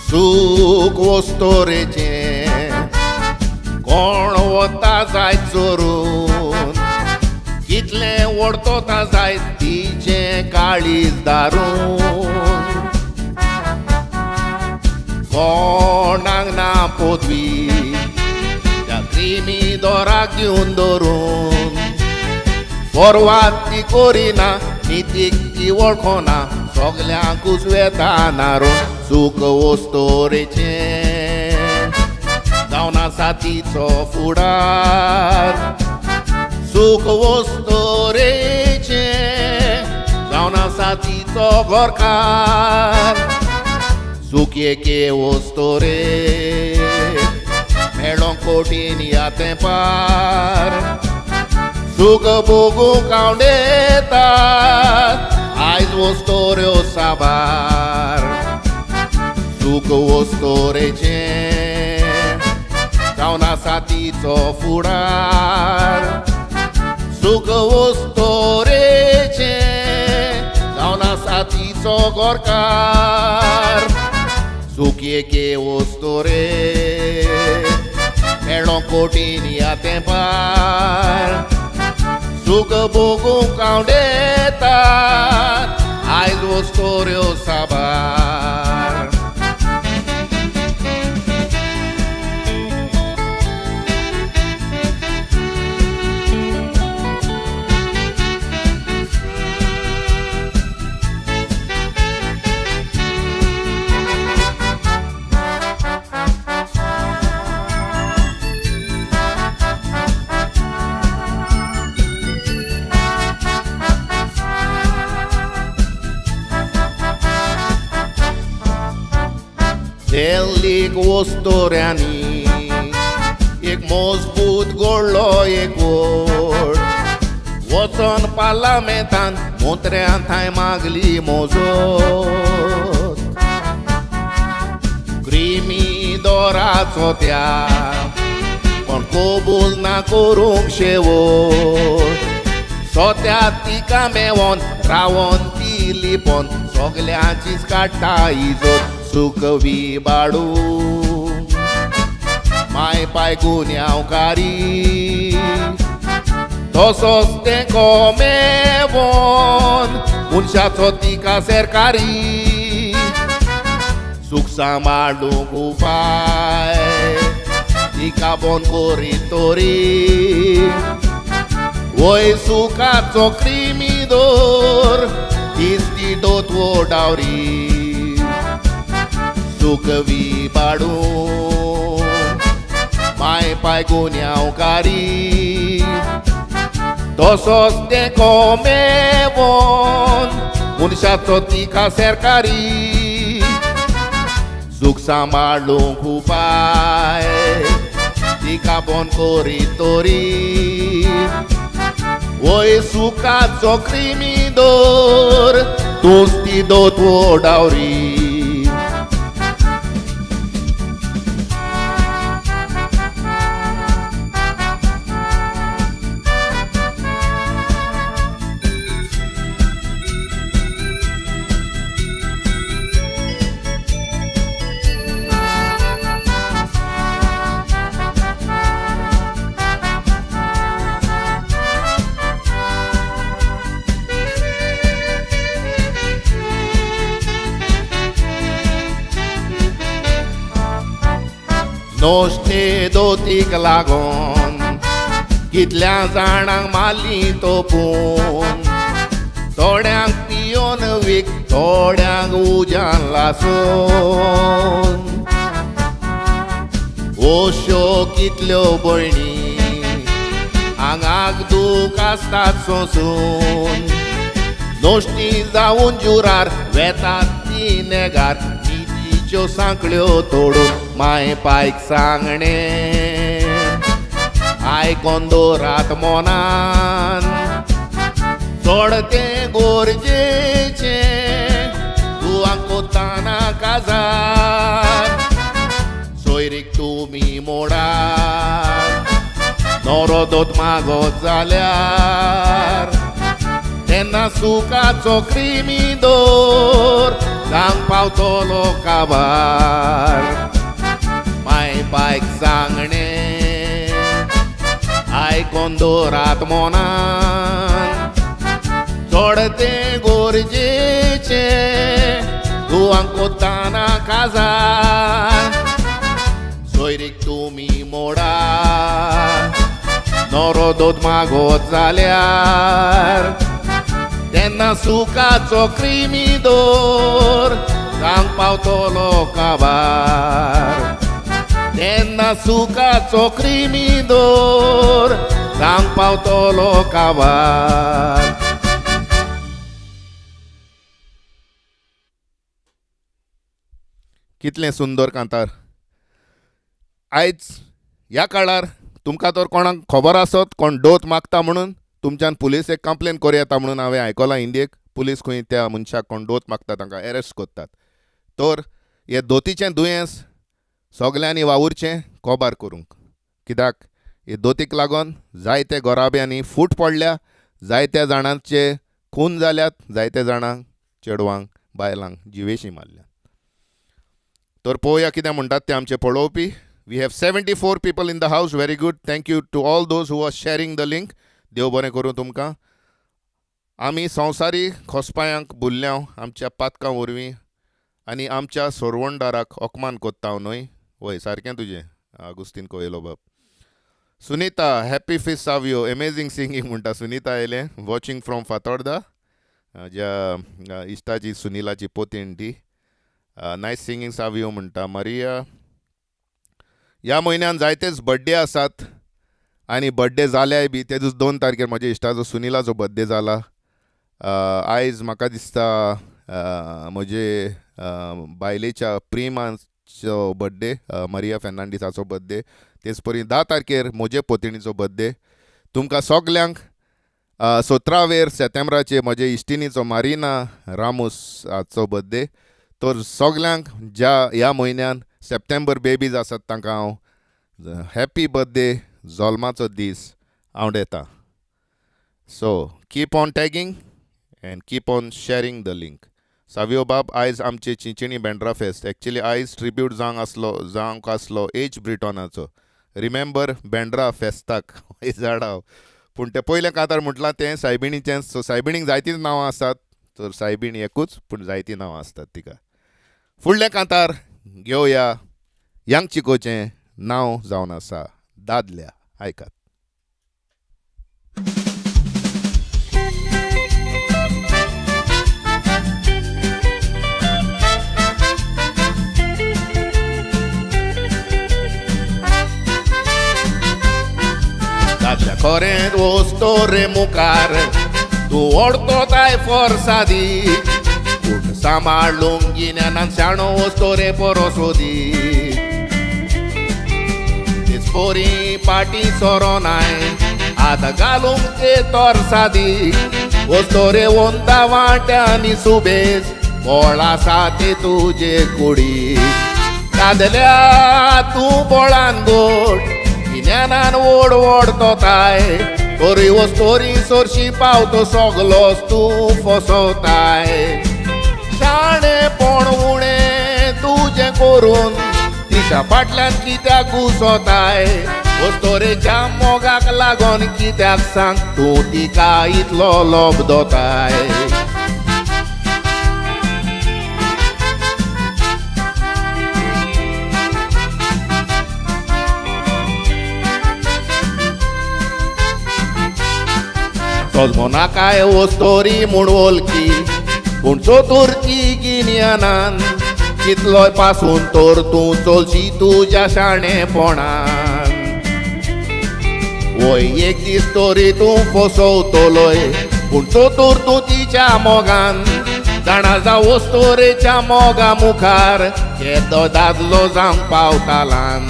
सूख वस्तोरेचें कोण वता जायत चोरून, कितलें वडतोता जायत तिचें काळीज दारून. कोणाक ना पदवी त्या क्रिमी दोराक दिवन धरून, परवात ती करिना नितीक ती वळखना, सगल्यांकूच वेता नारून. सूख वस्तोरेचें जावन आसा तिचो फुडार, सूख वस्तोरेचें जावन आसा तिचो घरकार. सूख एके वस्तोरे मेळोंक कोटीन ह्या तेंपार, सूख भोगूंक आंवडेतात आयज वस्तोऱ्यो साबार. सूख वस्तोरेचें जावन आसा तिचो फुडार, सूख वस्तोरेचें जावन आसा तिचो घरकार. सूख एके वस्तोरे मेळोंक कोटीन ह्या तेंपार, सूख भोगूंक आंवडेतात आयज वस्तोऱ्यो साबार. देल्लीक वस्तोऱ्यांनी एक मजबूत गोडलो एक वोट, वचोन पार्लामेंतान मंत्र्यान थंय मागली मोजोत. क्रिमी दोराचो त्या कोण कबूल ना करूंक शेवट, सोत्या तिका मेवोन रावोन ती लिपोन सगल्यांचीच काडटा इजोत. सुकवी बाडू माय पाय गुन्यांवकारी, तसोच तें कोमेवोन मनशाचो तिका सरकारी. सूख सांबाळूंक उपाय तिका बंद करी तोरी, वय सुखाचो क्रिमी दोर तीच ती दोतवो डावरी. सुकवी बाडू माय पाय गुन्यांवकारी, तसोच तें कोमेवोन मनशाचो तिका सरकारी. सांबाळूंक उपाय तिका बंद करी तरी वय सुखाचो क्रिमिदोर तूंच ती दोत ओडावरी. नोश्टे दोतीक लागोन कितल्या जाणांक मारली तोपून थोड्यांक पियोन वीक थोड्यांक उज्यान लासून ओश्यो कितल्यो भयणी आंगाक दूख आसतात सोंसून नोश्टी जावन जुरार वेतात ती नेगार नितीच्यो सांकळ्यो तोडून माय पायक सांगणें आयकोन दवरात मोनान चड तें गोरजेचें तुवांक कोताना काजार सोयरीक तुमी मोडात नवरो दोत मागत जाल्यार तेन्ना सुखाचो क्रिमिदोर सांग पावतलो काबार माय बायक सांगणें आयकोन दवरात मोनान चड तें गोरजेचें तुवांक कोताना काजार सोयरीक तुमी मोडात नवरो दोत मागत जाल्यार तेन्ना सुखाचो क्रिमिदोर सांग पावतलो काबार तेन्ना सुखाचो क्रिमिदोर सांग पावतलो काबार. कितलें सुंदर कांतार. आयज ह्या काळार तुमकां तर कोणाक खबर आसत कोण दोत मागता म्हणून तुमच्यान पुलिसेक कंप्लेन करूं येता म्हणून हांवें आयकलां. इंडियेक पुलीस खंय त्या मनशाक कोण दोत मागता तांकां एरेस्ट करतात. तर हे दोतीचें दुयेंस सगल्यांनी वावुरचें कोबार करूंक, कित्याक हे दोतीक लागून जायते गोराब्यांनी फूट पडल्या, जायत्या जाणांचे खून जाल्यात, जायते जाणांक चेडवांक बायलांक जिवेशी मारल्या. तर पळोवया कितें म्हणटात ते आमचे पळोवपी. We have 74 people in the house. Very good. Thank you to all those who are sharing the link. देव बरें करूं तुमकां. आमी संवसारी खोसपायांक भुल्ल्यांव आमच्या पातकां वरवीं आनी आमच्या सोरवणदाराक अपमान कोत्ताव न्हय. वय सारकें तुजें आगुस्तीन कोयलो बाब. Sunita happy feast Savio amazing singing म्हणटा सुनीता आयलें वॉचिंग फ्रॉम फातोर्दा ज्या इश्टाची सुनिलाची पोतीण ती. नायस सिंगींग सावियो म्हणटा मारिया. ह्या म्हयन्यान जायतेच बड्डे आसात आनी बड्डे जाल्याय बी ते दीस 2 तारखेर म्हज्या इश्टाचो सुनिलाचो बड्डे जाला. आयज म्हाका दिसता म्हजे बायलेच्या प्रेमाचो बड्डे मारिया फेर्नांडीसाचो बड्डे. तेच परी 10 तारखेर म्हजे पोतिणीचो बड्डे. तुमकां सगल्यांक 17 सप्टेंबराचे म्हजे इश्टिणीचो मारिना रामोस हाचो बड्डे. तर सगल्यांक ज्या ह्या म्हयन्यान सप्टेंबर बेबीज आसात तांकां हांव हॅपी बर्थडे जल्माचो दीस आवडेता. So keep on tagging and keep on sharing the link. Savio बाब आयज आमचे चिंचिणी बेंड्रा फेस्त एक्चुली आयज ट्रिब्यूट जावंक आसलो एच ब्रिटॉनाचो. रिमेंबर बेंड्रा फेस्ताक झाडाव पूण तें पयलें कांतार म्हटलां तें सायबिणीचें. सो सायबिणीक जायतींच नांवां आसात तर सायबीण एकूच पूण जायतीं नांवां आसतात तिका. फुडलें कांतार घेवया यांग चिकोचें नांव जावन आसा दादल्या. आयकात. दादल्या खरें वस्तो रे मुखार तूं ओडतो ताय फोर्सादी पूण सांबाळूंक गिन्यानान शाणो वस्तोरे पोरोस वदीक तेच पोरी पाटी सोरो नाय आतां घालूंक ते तोरसादी वस्तोरे वंदा वांट्यांनी सुबेज बोळ आसा ते तुजे कुडीक दादल्या तूं बोळान गोड गिन्यानान ओड ओड तोताय तोरी वस्तोरी सोरशी पावतो सगलोच तूं फसवताय शाणेपण उणें तुजें करून तिच्या फाटल्यान कित्याक घुसोताय वस्तोरेच्या मोगाक लागून कित्याक सांग तूं तिका इतलो लोब दोताय. सोजमो नाकाय वस्तोरी म्हूण वळखी पूण चतुर्थी गिन्यानान कितलोय पासून तर तूं चलशी तुज्या शाणेपणान. वय एक दीस तरी तूं फसवतलोय पूण चतुर तूं तिच्या मोगान जाणा जाव वस्तोरेच्या मोगा मुखार केदो दादलो जावंक पावतालान.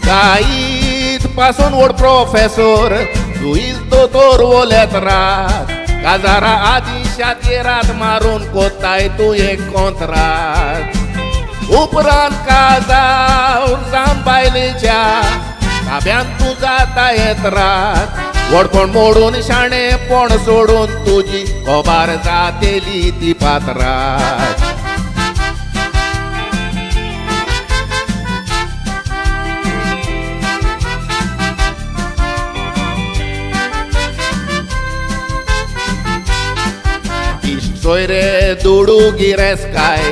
कायत पासून व्हड प्रोफेसोर जुईज दोतोर ओलेत रात काजारा आदी शातेरात मारून कोताय तूं एक कोंत्रात. उपरांत काजार जावन बायलेच्या ताब्यांत तूं जाता येत रात व्हडपण मोडून शाणेपण सोडून तुजी खबर जातेली ती पात्रात. सोयरे दुडू गिरेस काय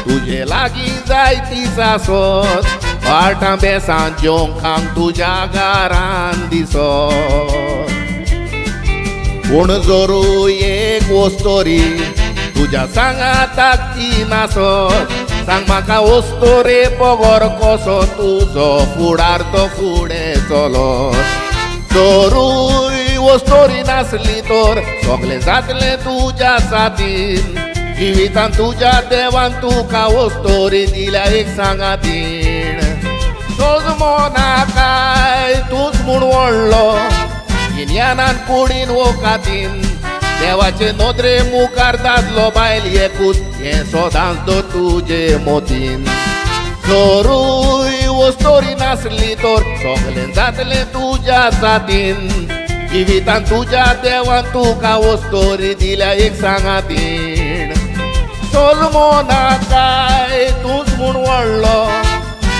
तुजे लागीं जाय ती सासोत वाटां बेसां जेवंक खावंक तुज्या घरान दिसत. पूण जोरू एक वस्तोरी तुज्या सांगाताक ती नासत सांग म्हाका वस्तोरे बगर कसो तुजो फुडार तो फुडें चलत. जोरूय वस्तोरी नासली तर सगळें जातलें तुज्या साथीन जिवितान तुज्या देवान तुका वस्तोरी दिल्या एक सांगातीण. सोजमो नाकाय तूंच म्हूण व्हडलो गिन्यानान कुडीन वोकातीन देवाचे नदरे मुखार दादलो बायल एकूच हें सदांच दवर तुजे मोतीन. जोरूय वस्तोरी नासली तर सगळें जातलें तुज्या साथीन जिवितान तुज्या देवान तुका वस्तोरी दिल्या एक सांगातीण. सोजमो नाकाय तूंच म्हूण व्हडलो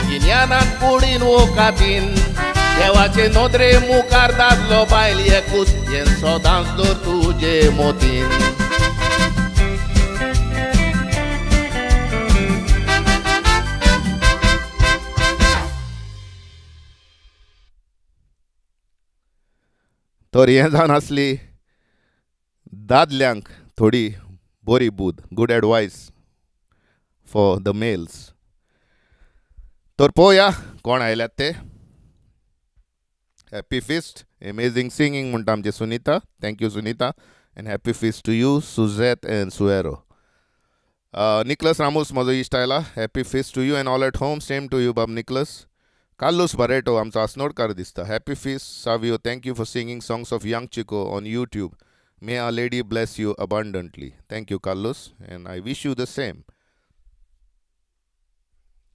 गिन्यानान कुडीन वोकातीन देवाचे नदरे मुखार दादलो बायल एकूच हें सदांच दवर तुजे मोतीन. तर हें जावन आसली दादल्यांक थोडी बरी बूद, good advice for the males. तर पळोवया कोण आयल्यात ते. हॅपी फिस्ट, एमेझींग सिंगींग म्हणटा आमचें Sunita. Thank you Sunita and happy feast to you Suzette and Suero. Nicholas Ramos म्हजो इश्ट आयला. Happy feast to you and all at home. Same to you Bob Nicholas. Carlos Barreto आमचो आसनोडकार दिसता. Happy feast Savio, thank you for singing songs of Young Chico on YouTube. May our lady bless you abundantly. Thank you Carlos and I wish you the same.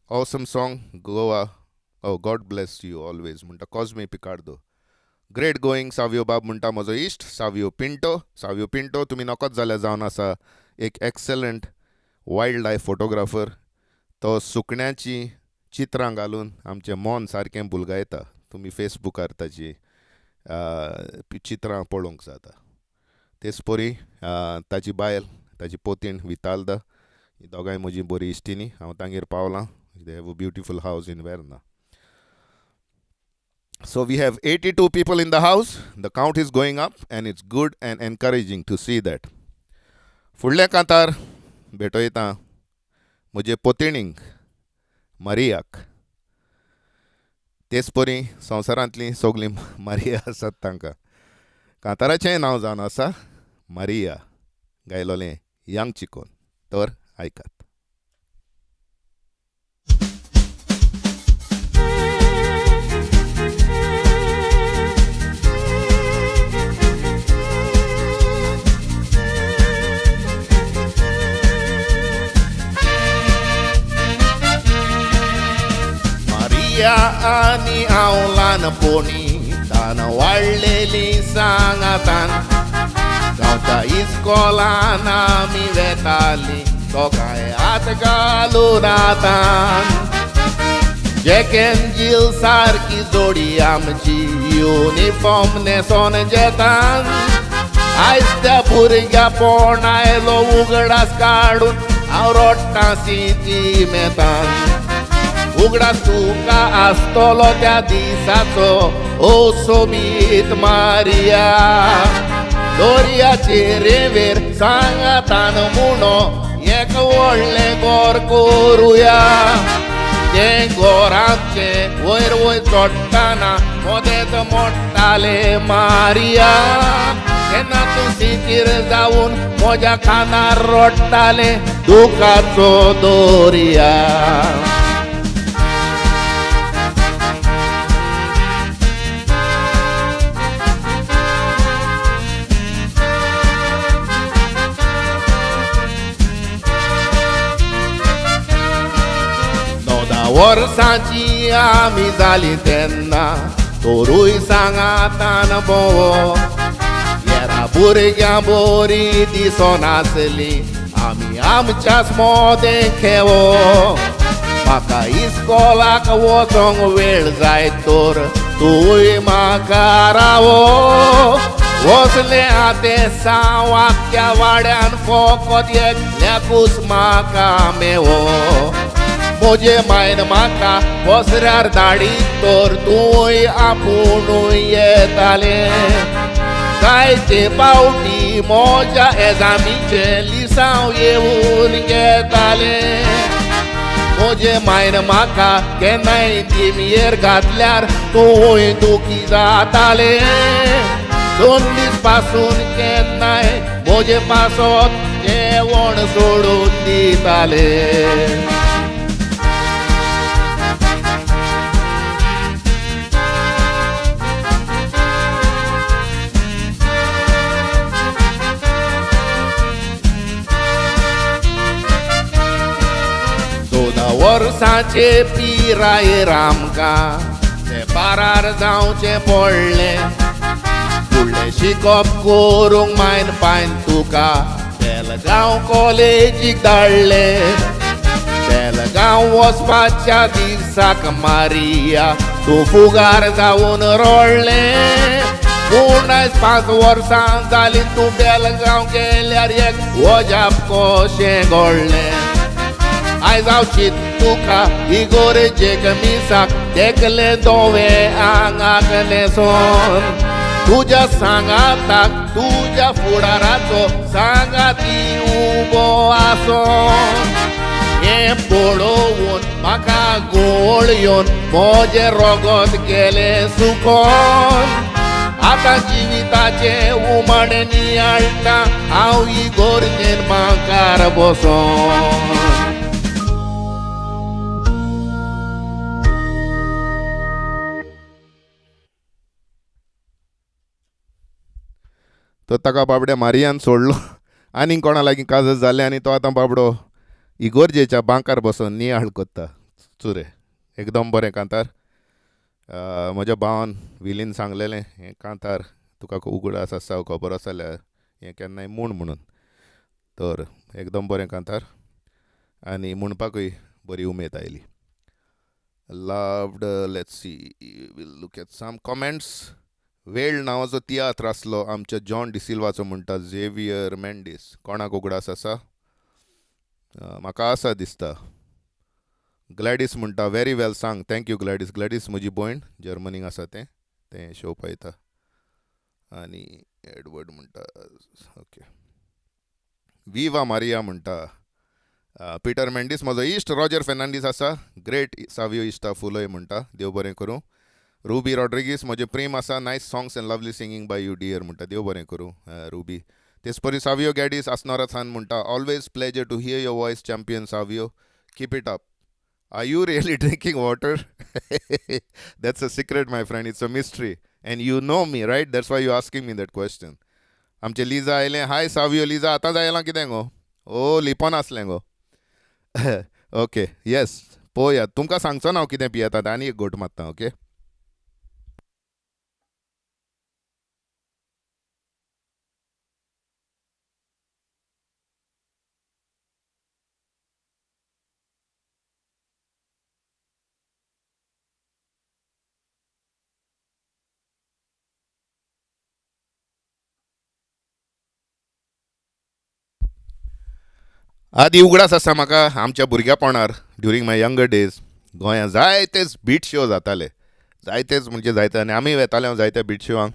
Awesome song Goa, oh God bless you always म्हणटा कॉजमे पिकार्दो. Great going Savio बाब म्हणटा म्हजो इश्ट सावियो पिंटो. सावियो पिंटो तुमी नकोच जाल्यार जावन आसा एक एक्सलंट वायल्ड लायफ फोटोग्राफर. तो सुकण्याची चित्रां घालून आमचें मन सारकें बुलगायता. तुमी फेसबुकार ताची चित्रां पळोवंक जाता. तेच परी ताची बायल ताची पोतीण वितालदा ही दोगांय म्हजी बरी इश्टिनी. हांव तांगेर पावलां. They have a beautiful house in Verna. So we have 82 people in the house. The count is going up and it's good and encouraging to see that. फुडल्या कांतार भेटयता म्हजे पोतिणींक मारियाक. तेच परी संवसारांतलीं सगलीं मारिया आसात तांकां. कांताराचेंय नांव जावन आसा मारिया, गायलोलें यंग चिकोन. तर आयकात. मारिया आनी हांव ल्हानपणी तान वाडलेली सांगातान, गांवच्या इस्कोलान आमी वेताली दोगांय हात घालून हातान. जॅक एन जील सारकी जोडी आमची, युनिफॉर्म न्हेसोन जेतान. आयज त्या भुरग्यापण आयलो उगडास काडून हांव रोडटां सिंती मेतान. उगडास तुका आसतलो त्या दिसाचो ओ सोबीत मारिया, दोरयाचे रेंवेर सांगातान म्हणो एक व्हडलें गोर करुया. तें गोर आमचें वयर वयर चडटना मदेंच मोडटालें मारिया, तेन्ना तूं सिंतीर जावन म्हज्या खांदार रडटालें दुखाचो दोरया. णवदा वर्सांची आमी जाली तेन्ना तोरूय सांगातान भोंवो, येरा भुरग्यां बोरी दिसनासली आमी आमच्याच मोदें खेवो. म्हाका इस्कोलाक वचोंक वेळ जायत तर तूंय म्हाका रावो, वचलें आतें सावाक त्या वाड्यान फकत एकल्याकूच म्हाका मेवो. म्हजे मायन म्हाका पसऱ्यार धाडी तर तूंय आपुणूय येतालें. जायते पावटी म्हज्या एजामीचें लिसांव येवन घेतालें. म्हजे मायन म्हाका केन्नाय दिमयेर घातल्यार तूंय दुखी जातालें. दोन दीस पासून केन्नाय म्हजे पासत जेवण सोडून दितालें. चवदा वर्सांचे पिरायेर आमकां ते पारार जावचें पडलें. फुडलें शिकप करूंक मायन पायन तुका बेलगांव कॉलेजीक धाडलें. बेलगांव वचपाच्या दिसाक मारिया तूं फुगार जावन रडलें. पूण आयज 5 वर्सां जालीं तूं बेलगांव गेल्यार एक वजाप कशें घडलें. आयज हांव चिंत तुका इगोरेजेक मिसाक देखलें दोवे आंगाक न्हेसोन, तुज्या सांगाताक तुज्या फुडाराचो सांगाती उबो आसोन. हें पळोवन म्हाका गोळ येवन म्हजें रगत गेलें सुकोन. आतां जिविताचें उमाणें नियाळटा हांव इगोर्जेन बांकार बसोन. तर ताका बाबड्या मारियान सोडलो आनीक कोणा लागीं काजत जालें आनी तो आतां बाबडो इगोर्जेच्या बांकार बसून नियाळ कोत्ता. चुरे एकदम बरें कांतार. म्हज्या भावान विलीन सांगलेलें हें कांतार तुका उगडास आसा खबर आसा जाल्यार हें केन्नाय म्हूण म्हणून, तर एकदम बरें कांतार आनी म्हणपाकूय बरी उमेद आयली. Loved. Let's see, we'll look at some comments. वेळ नांवाचो तियात्र आसलो आमच्या जॉन डिसिल्वाचो म्हणटा झेवियर मेंडीस. कोणाक उगडास आसा? म्हाका आसा दिसता. ग्लॅडीस म्हणटा व्हेरी वेल सांग, thank you Gladys. Gladys म्हजी भयण जर्मनीक आसा, तें तें शो पळयता. आनी एडवर्ड म्हणटा ओके. विवा मारिया म्हणटा पिटर मेंडीस म्हजो इश्ट. रॉजर फेर्नांडीस आसा, ग्रेट सावियो इश्टा फुलय म्हणटा, देव बरें करूं. रुबी रॉड्रिगीस म्हजें प्रेम आसा, nice songs and lovely singing by you dear म्हणटा, देव बरें करूं रुबी. तेचपरी सावियो गॅडीस आसनोरा म्हणटा, always pleasure to hear your voice champion Savio, keep it up. Are you really drinking water? That's a secret, my friend. It's a mystery. And you know me, right? That's why you're asking me that question. आमचे लिजा आयलें. हाय सावियो. लिजा आतांच आयलां कितें गो? ओ लिपोन आसलें गो. Okay, येस, पळोवया. तुमकां सांगचो ना हांव कितें पियेता. आनी एक घोट मारता. ओके. आदी उगडास आसा म्हाका आमच्या भुरग्यापणार, ड्युरींग my younger days, गोंयांत जायतेच बीट शो जाताले. जायतेच म्हणजे जायते. आनी आमी वेताले जायत्या बीट शोवांक.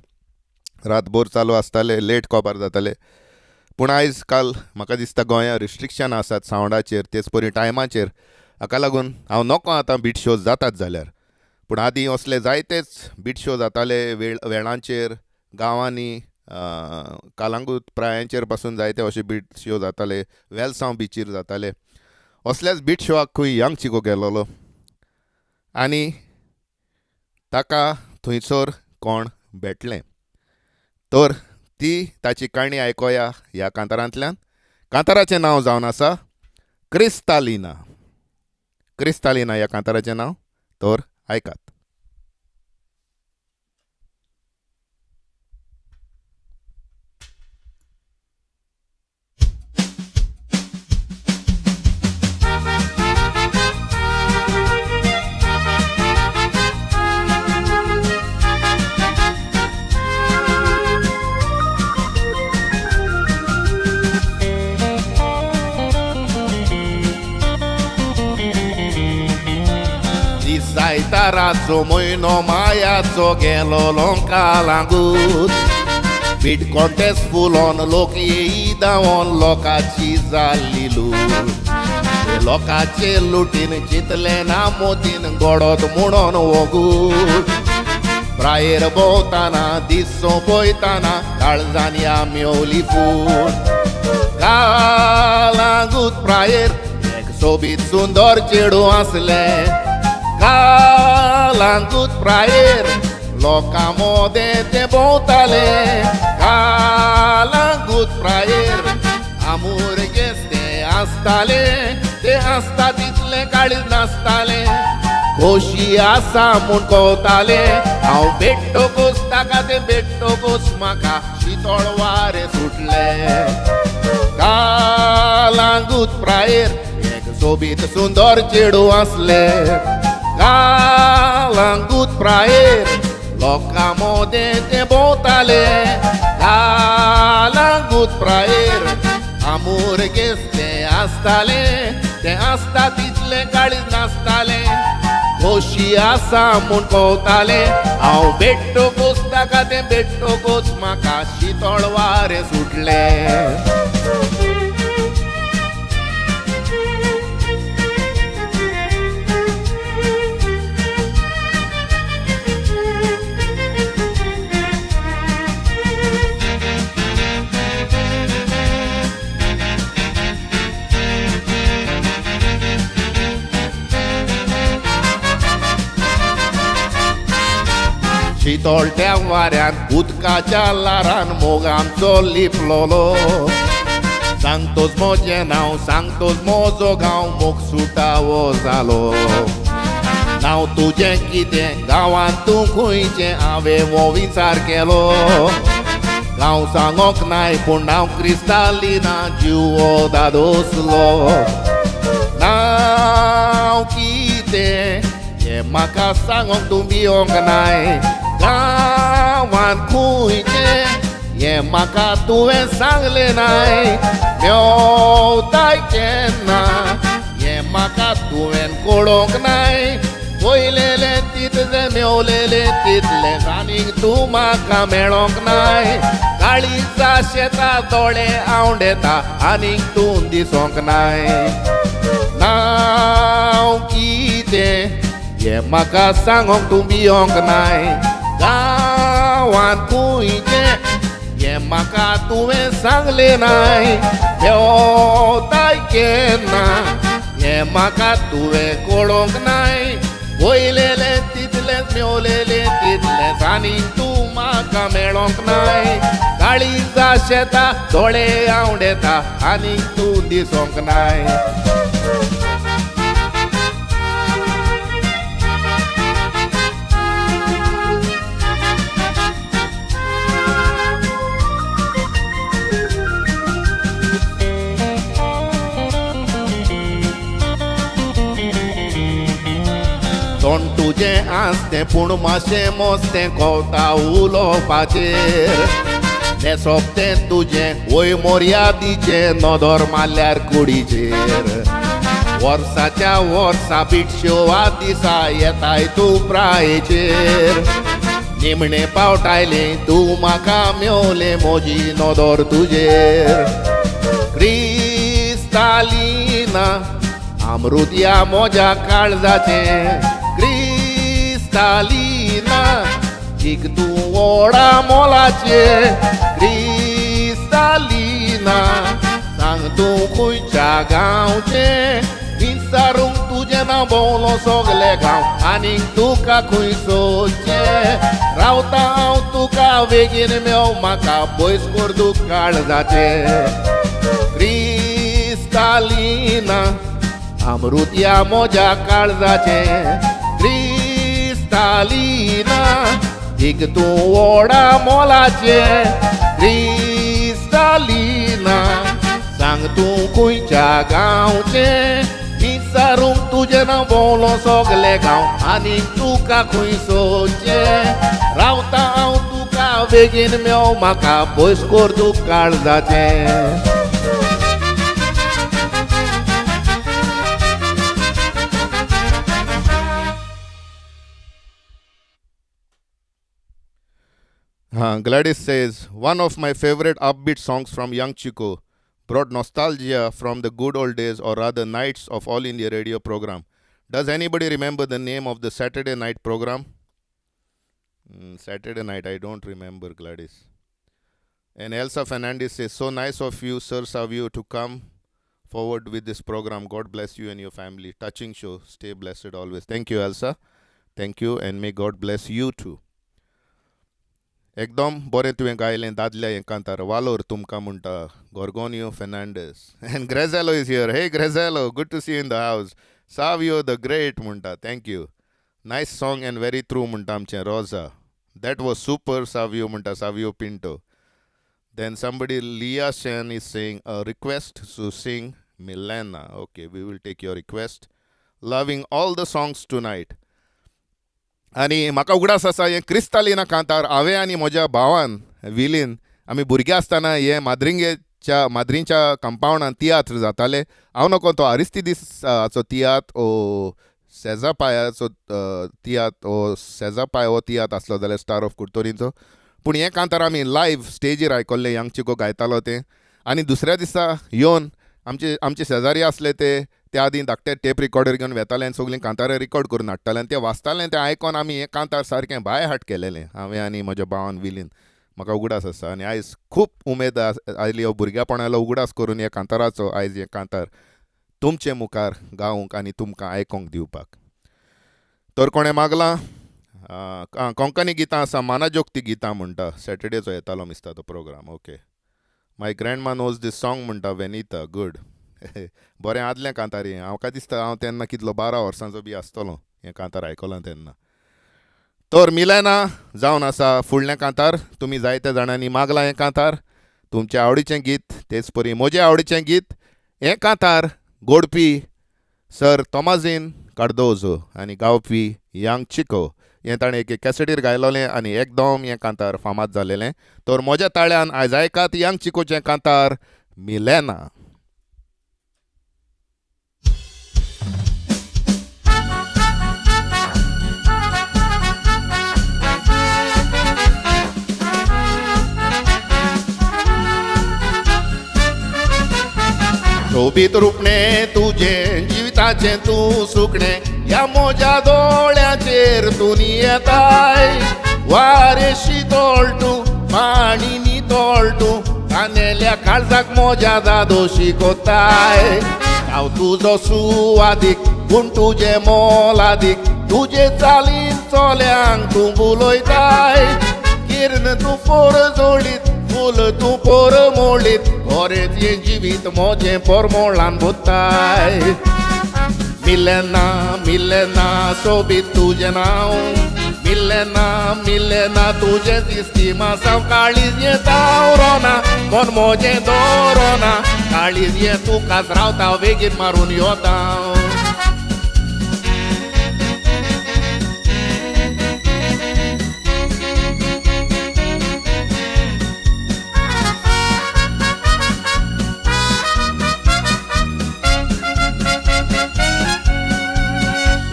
रातभर चालू आसताले, लेट कोबार जाताले. पूण आयज काल म्हाका दिसता गोंयांत रिस्ट्रिक्शन आसात सावंडाचेर, तेच परी टायमाचेर. हाका लागून हांव नको आतां बीट शोज जातात जाल्यार. पूण आदीं असले जायतेच बीट शो जाताले वेळांचेर, गांवांनी, कालांगूत प्रायांचेर पासून जायते अशे बीट शो जाताले. वेलसांव बिचीर जाताले. असल्याच बीट शोआक खंय यंग चिको गेलोलो आनी ताका थंयसर कोण भेटलें. तर ती ताची काणी आयकोया ह्या कांतारांतल्यान. कांताराचें नांव जावन आसा क्रिस्तालिना. क्रिस्तालिना ह्या कांताराचें नांव. तर आयकात. दिसायताराचो म्हयनो मायाचो गेलो कालांगूत, बीट कॉन्टेस्ट फुलोन लोक येई धांवोन, लोकांची जाल्ली लूट. लोकांचे लुटीन चिंतलें ना मोतीन, गोडोत म्हणोन वोगूट. प्रायेर भोंवताना दिसो पळयताना काळजान या मेवली फूट. कालांगूत प्रायेर एक सोबीत सुंदर चेडूं आसलें. कालांगूत प्रायेर लोकां मोदें तें भोंवतालें. कालांगूत प्रायेर आमुरगेस तें आसतालें. तें आसता तितलें काळीज नासतालें. खोशी आसा म्हूण कवतालें. हांव भेट्टकूच ताका तें भेट्टकूच म्हाका शितोळ वारें सुटलें. कालांगूत प्रायेर एक सोबीत सुंदर चेडूं आसलें. कालांगूत प्रायेर लोकां मोदें तें भोंवतालें. कालांगूत प्रायेर आमुरगेस तें आसतालें. तें आसता तितलें काळीज नासतालें. खोशी आसा म्हूण कवतालें. हांव भेट्टकूच ताका तें भेट्टकूच म्हाका शितोळ वारें सुटलें. शितोळट्या वाऱ्यान उदकाच्या लारान मोग आमचो लिपलोलो. सांगतोच म्हजें नांव, सांगतोच म्हजो गांव, मोग सुटावो जालो. नांव तुजें कितें, गांवांत तूं खंयचें, हांवें हो विचार केलो. गांव सांगोंक नाय पूण नांव क्रिस्तालिना, जीव हो दादोसलो. नांव कितें हें म्हाका सांगोंक तूं भियोंक नाय. गांवांत खंयचें हें म्हाका तुवें सांगलें नाय. मेवताय केन्ना हें म्हाका तुवें कळोंक नाय. पयलेलें तितलें मेवलेलें तितलें आनीक तूं म्हाका मेळोंक नाय. काळीजा शेता दोळे आंवडेता आनीक तूं दिसोंक नाय. नांव कितें हें म्हाका सांगोंक तूं भियोंक नाय. गांवांत खंयचें हें हें म्हाका तुवें सांगलें नाय, मेवताय केन्ना हें म्हाका तुवें कळोंक नाय. वयलेलें तितलेंच मेवलेलें तितलेंच आनी तूं म्हाका मेळोंक नाय. काळीजा शेता दोळे आंवडेता आनी तूं दिसोंक नाय. तोंड तुजें आसतें पूण मातशें मोस्तें कोवता उलोवपाचेर, न्हेसप तें तुजें वय मोर्यादीचें नदर मारल्यार कुडीचेर. वर्साच्या वर्सा बिटश्यो दिसा येताय तूं प्रायेचेर, निमणे पावट आयलें तूं म्हाका मेवलें म्हजी नदर तुजेर. क्रिस्तालिना अमृत ह्या म्हज्या काळजाचें, क्रिस्तालिना एक तूं ओडा मोलाचें. क्रिस्तालिना सांग तूं खंयच्या गांवचें, विचारूंक तुजें नांव भोंवलो सगले गांव आनीक तुका खंय सोदचें. रावता हांव तुका बेगीन मेव म्हाका पयस कर तूं काळजाचें. क्रिस्तालिना अमृत ह्या म्हज्या काळजाचें, क्रिस्तालिना एक तूं ओडा मोलाचें. क्रिस्तालिना सांग तूं खंयच्या गांवचें, विचारूंक तुजें नांव भोंवलो सगले गांव आनी तुका खंय सोदचें. रावता हांव तुका बेगीन मेव म्हाका पयस कर तूं काळजाचें. Gladys says, one of my favorite upbeat songs from Young Chico brought nostalgia from the good old days, or rather nights of All India Radio program. Does anybody remember the name of the Saturday night program? Saturday night, I don't remember, Gladys. And Elsa Fernandez says, so nice of you, Sir Savio, to come forward with this program. God bless you and your family. Touching show. Stay blessed always. Thank you, Elsa. Thank you, and may God bless you too. एकदम बरें तुवें गायलें दादल्या हें कांतार. वालोर तुमकां म्हणटा Gorgonio Fernandes. And Grazello is here. Hey Grazello, good to see you in the house. Savio the great म्हणटा. Thank you. Nice song and very true म्हणटा आमचें Rosa. That was super Savio म्हणटा Savio Pinto. Then somebody Liya Shen is saying a request to sing Milena. Okay, we will take your request. Loving all the songs tonight. आनी म्हाका उगडास आसा हें क्रिस्तालिना कांतार हांवें आनी म्हज्या भावान विलीन आमी भुरगे आसतना हें माद्रिंगेच्या माद्रींच्या कंपावंडान तियात्र जाताले. हांव नको तो आरिस्तिदीसाचो तियात्र ओ सेजा पायाचो तियात्र ओ सेजा पाय हो तियात्र आसलो जाल्यार स्टार ऑफ कुडतोरींचो. पूण हें कांतार आमी लायव्ह स्टेजीर आयकल्लें, यंग चिको गायतालो तें. आनी दुसऱ्या दिसा येवन आमचे आमचे शेजारी आसले ते त्या आदीं धाकटे टेप रिकॉर्डर घेवन वेताले आनी सगळीं कांतारां रिकॉर्ड करून हाडटाले आनी ते वाचताले तें आयकोन आमी हें कांतार सारकें बाय हार्ट केलेलें हांवें आनी म्हज्या भावान विलीन. म्हाका उगडास आसा आनी आयज खूब उमेद आयली हो भुरग्यापणालो उगडास करून ह्या कांताराचो. आयज हें कांतार तुमचे मुखार गावंक आनी तुमकां आयकोंक दिवपाक. तर कोणें मागलां कोंकणी गितां आसा, मानाजोगती गितां म्हणटा. सॅटर्डेचो येतालो मिसता तो programme. Okay, my grandma knows this song म्हणटा वेनिता. गूड. बरें आदलें कांतार हें. म्हाका दिसता हांव तेन्ना कितलो 12 वर्सांचो बी आसतलो हें कांतार आयकलां तेन्ना. तर मिलेना जावन आसा फुडलें कांतार. तुमी जायत्या जाणांनी मागलां हें कांतार, तुमचें आवडीचें गीत, तेच परी म्हजें आवडीचें गीत हें कांतार. गोडपी सर तोमाझीन कार्दोजो आनी गावपी यंग चिको. हें ताणें एके कॅसेटीर गायलोलें आनी एकदम हें कांतार फामाद जालेलें. तर म्हज्या ताळ्यान आयज आयकात यंग चिकोचें कांतार मिलेना. सोबीत रुपणें तुजें जिविताचें तूं सुकणें, ह्या म्हज्या दोळ्यांचेर तूं येताय. वारें शितोळ तूं पाणी नितळ तूं तानेल्या काळजाक मोज्या दादोशी कोताय हांव तुजो सुवादीक पूण तुजें मोलादीक तुजे चालीन चोल्यांक तूं बुलयताय किर्ण तूं पोर जोडीत फूल तूं पोर मोडीत गोरेच हें जिवीत मोजें पोरमोळान बोताय मिलेना मिलेना सोबीत तुजें नांव मिलेना मिलेना तुजें दिसती मासांव काळीज हें दावरोना मन मोजें दवरोना काळीज हें तुकाच रावता बेगीन मारून योता.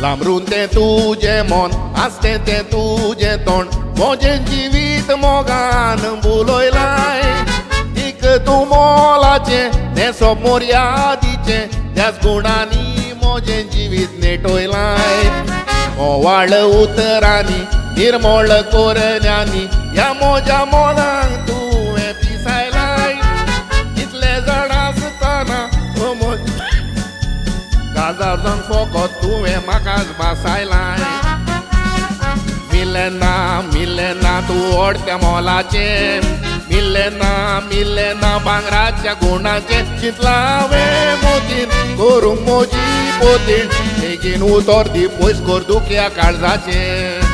लांबरून तें तुजें मन आसतें तें तुजें तोंड म्हजें जिवीत मोगान बुलयलाय तीक तूं मोलाचें तें सोब मोर्यादीचें त्याच गुणांनी म्हजें जिवीत नेटयलाय मोवाळ उतरांनी निर्मळ कोरण्यांनी ह्या म्हज्या मोनाक तुवें पिसायलाय कितले जाण आसतना काजार जावन फकत तुवें म्हाकाच भासायलाय मिलेना मिलेना तूं ओडत्या मोलाचें मिलेना मिलेना भांगराच्या गुणाचें चिंतलां हांवें मोतीन करूंक मोजी पोतीन बेगीन उतर दी पयस कर दुख्या काळजाचें.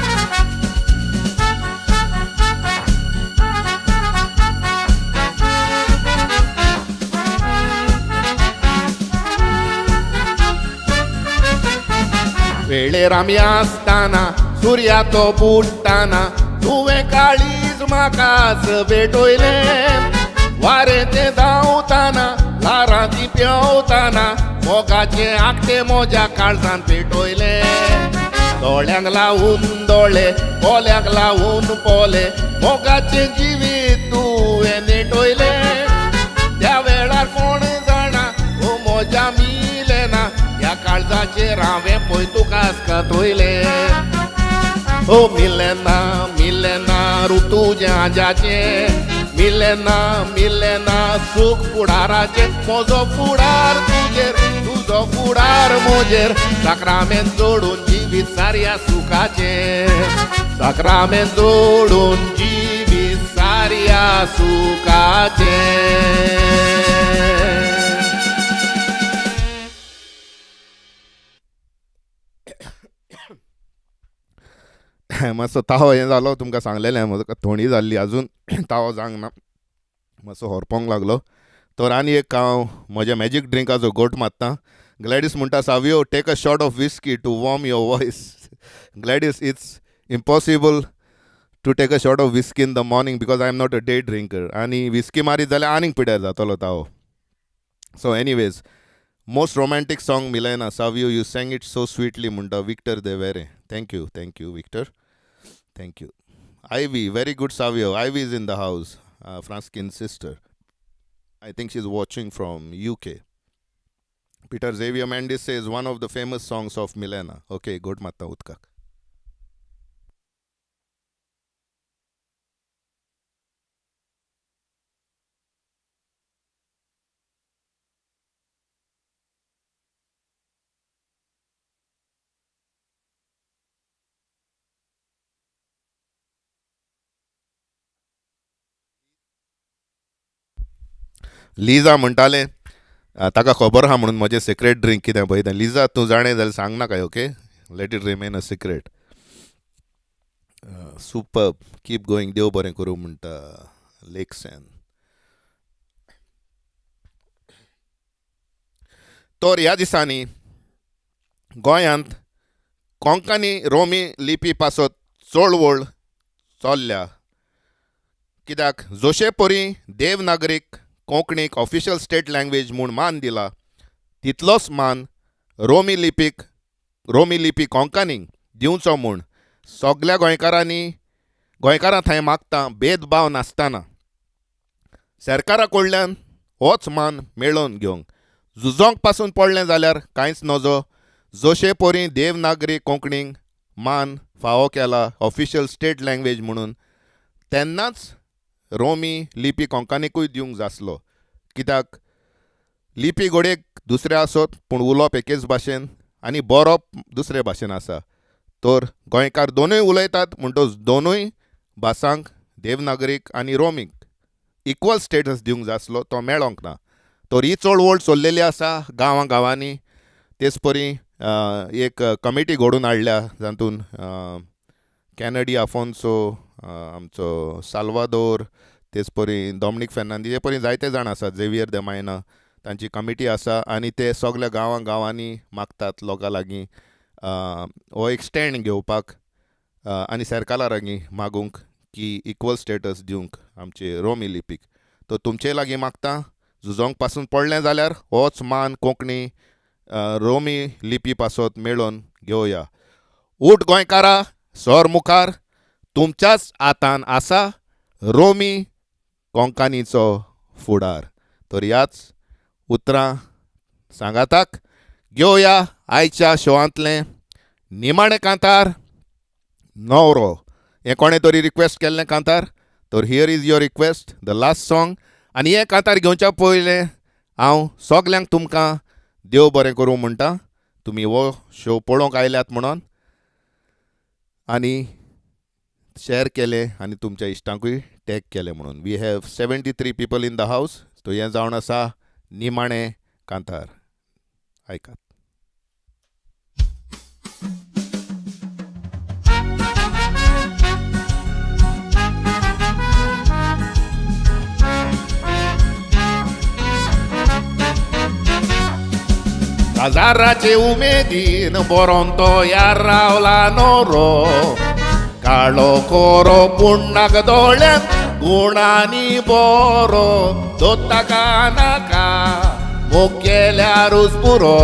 वेळेर आमी आसतना सुर्या तो बुडटाना तुवें काळीज म्हाकाच भेटयलें वारें तें धांवताना ल्हारां ती पेंवताना मोगाचें आकटें म्हज्या काळजान पेटयलें दोळ्यांक लावून दोळे पोल्यांक लावून पोले मोगाचें जिवीत तुवें नेटयलें त्या वेळार कोण जाणा ओ म्हज्या मिलेना ह्या काळजाचेर हांवें पळय तुका आसकतयलें. ओ मिलेना मिलेना रूप तुजें आजाचें मिलेना मिलेना सूख फुडाराचें म्हजो फुडार तुजेर तुजो फुडार म्हजेर साक्रामेंत जोडून जिवीत सारया सुखाचें साक्रामेंत जोडून जिवीत सारया सुखाचें. मातसो ताव हें जालो तुमकां सांगलेलें म्हजो थंडी जाल्ली अजून तावो जावंक ना मातसो होरपोंक लागलो. तर आनी एक हांव म्हज्या मॅजीक ड्रिंकाचो गोट मारता. ग्लॅडीस म्हणटा Savio take a shot of whisky to warm your voice. Gladys it's impossible to take a shot of whisky in the morning because I am not a day drinker आनी whisky मारीत जाल्यार आनीक पिड्यार जातलो तावो. So anyways most romantic song Milena Savio you sang it so sweetly म्हणटा Victor De Vere. Thank you thank you Victor thank you. Ivy very good Savio. Ivy is in the house, Franskin sister. I think she is watching from UK. Peter Xavier Mendes says one of the famous songs of Milena. Okay, good मात्ता उदकाक. लिजा म्हणटालें ताका खबर आहा म्हणून म्हजें secret drink कितें पळय तें. लिजा तूं जाणें जाल्यार सांग नाका okay let it remain a secret. Super keep going देव बरें करूं म्हणटा लेक्सन. तर ह्या दिसांनी गोंयांत कोंकणी रोमी लिपी पासत चळवळ चल्ल्या कित्याक जशे परी देवनागरीक कोंकणीक ऑफिशियल स्टेट लँग्वेज म्हूण मान दिला तितलोच मान रोमी लिपीक रोमी लिपी कोंकणीक दिवचो म्हूण सगल्या गोंयकारांनी गोंयकारां थंय मागता भेदभाव नासतना सरकारा कडल्यान होच मान मेळोवन घेवंक झुजोंक पासून पडलें जाल्यार कांयच नजो. जशे परी देवनागरी कोंकणीक मान फावो केला ऑफिशियल स्टेट लँग्वेज म्हणून तेन्नाच रोमी लिपी कोंकणीकूय दिवंक जासलो. कित्याक लिपी घडयेक दुसरें आसत पूण उलोवप एकेच भाशेन आनी बरोवप दुसरे भाशेन आसा. तर गोंयकार दोनूय उलयतात म्हणटच दोनूय भासांक देवनागरीक आनी रोमीक इक्वल स्टेटस दिवंक जाय आसलो, तो मेळोंक ना. तर ही चळवळ चल्लेली आसा गांवां गांवांनी. तेच परी एक कमिटी घडोवन हाडल्या जातून कॅनडी आफोन्सो, आमचो साल्वादोर, तेच परी डॉमनीक फेर्नांदीस, हे परी जायते जाण आसात, झेवियर देमायना, तांची कमिटी आसा आनी ते सगल्या गांवां गांवांनी मागतात लोकां लागीं हो एक स्टँड घेवपाक आनी सरकारा लागीं मागूंक की इक्वल स्टेटस दिवंक आमचे रोमी लिपीक. तर तुमचे लागीं मागता, झुजोंक पासून पडलें जाल्यार होच मान कोंकणी रोमी लिपी पासत मेळोवन घेवया. उठ गोंयकारा, सर मुखार, तुमच्याच हातान आसा रोमी कोंकणीचो फुडार. तर ह्याच उतरां सांगाताक घेवया आयच्या शोवांतलें निमाणें कांतार नवरो. हें कोणें तरी रिक्वेस्ट केल्लें कांतार. तर here is your request, the last song. आनी हें कांतार घेवच्या पयलें हांव सगल्यांक तुमकां देव बरें करूं म्हणटा, तुमी हो शो पळोवंक आयल्यात म्हणून आनी शेअर केलें आनी तुमच्या इश्टांकूय टॅग केलें म्हणून. We have 73 people in the house. So हें जावन आसा निमाणें कांतार, आयकात. काजाराचे उमेदीन बरोवन तो यार रावला नवरो, काळो कोरो पूण नाक दोळ्यान गुणांनी बरो, दोता नाका मोग केल्यारूच पुरो,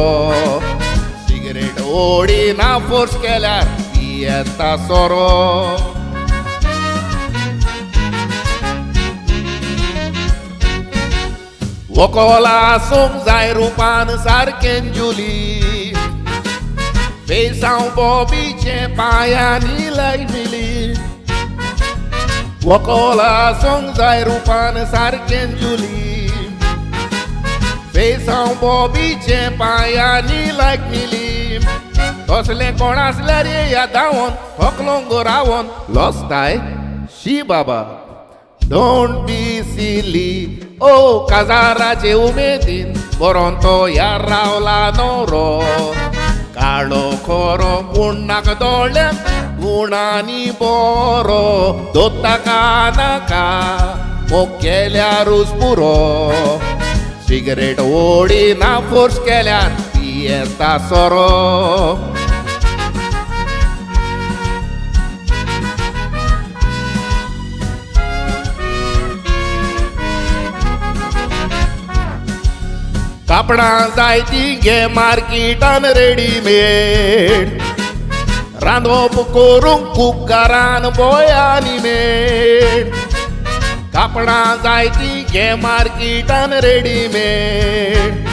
सिगरेट ओडी ना फोर्स केल्यार पियेता सोरो. वोकोला आसूंक जाय रुपान सारकें जुली, फेसांव बॉबीचें पांयांनी लाय मिली. वोकोला आसूंक जाय रुपान सारकें जुली, फेसांव बॉबीचें पांयांनी लायक मिली. तसलें कोण आसल्यार येया धांवोन, थोकलोंगो रावोन लोस्ताय शी बाबा. Don't be silly, ओ काजाराचे उमेदीन बरोवन तो यार रावला नवरो, काळो खोरो पूण नाका दोळ्यान गुणांनी बरो, दोता नाका मोग केल्यारूच पुरो, सिगरेट ओडी ना फोर्स केल्यार पियेता सोरो. कापडां जायतीं घे मार्केटान रेडीमेड, रांदप करूंक कुकरान बोयांनी मेड. कापडां जायतीं घे मार्केटान रेडीमेड,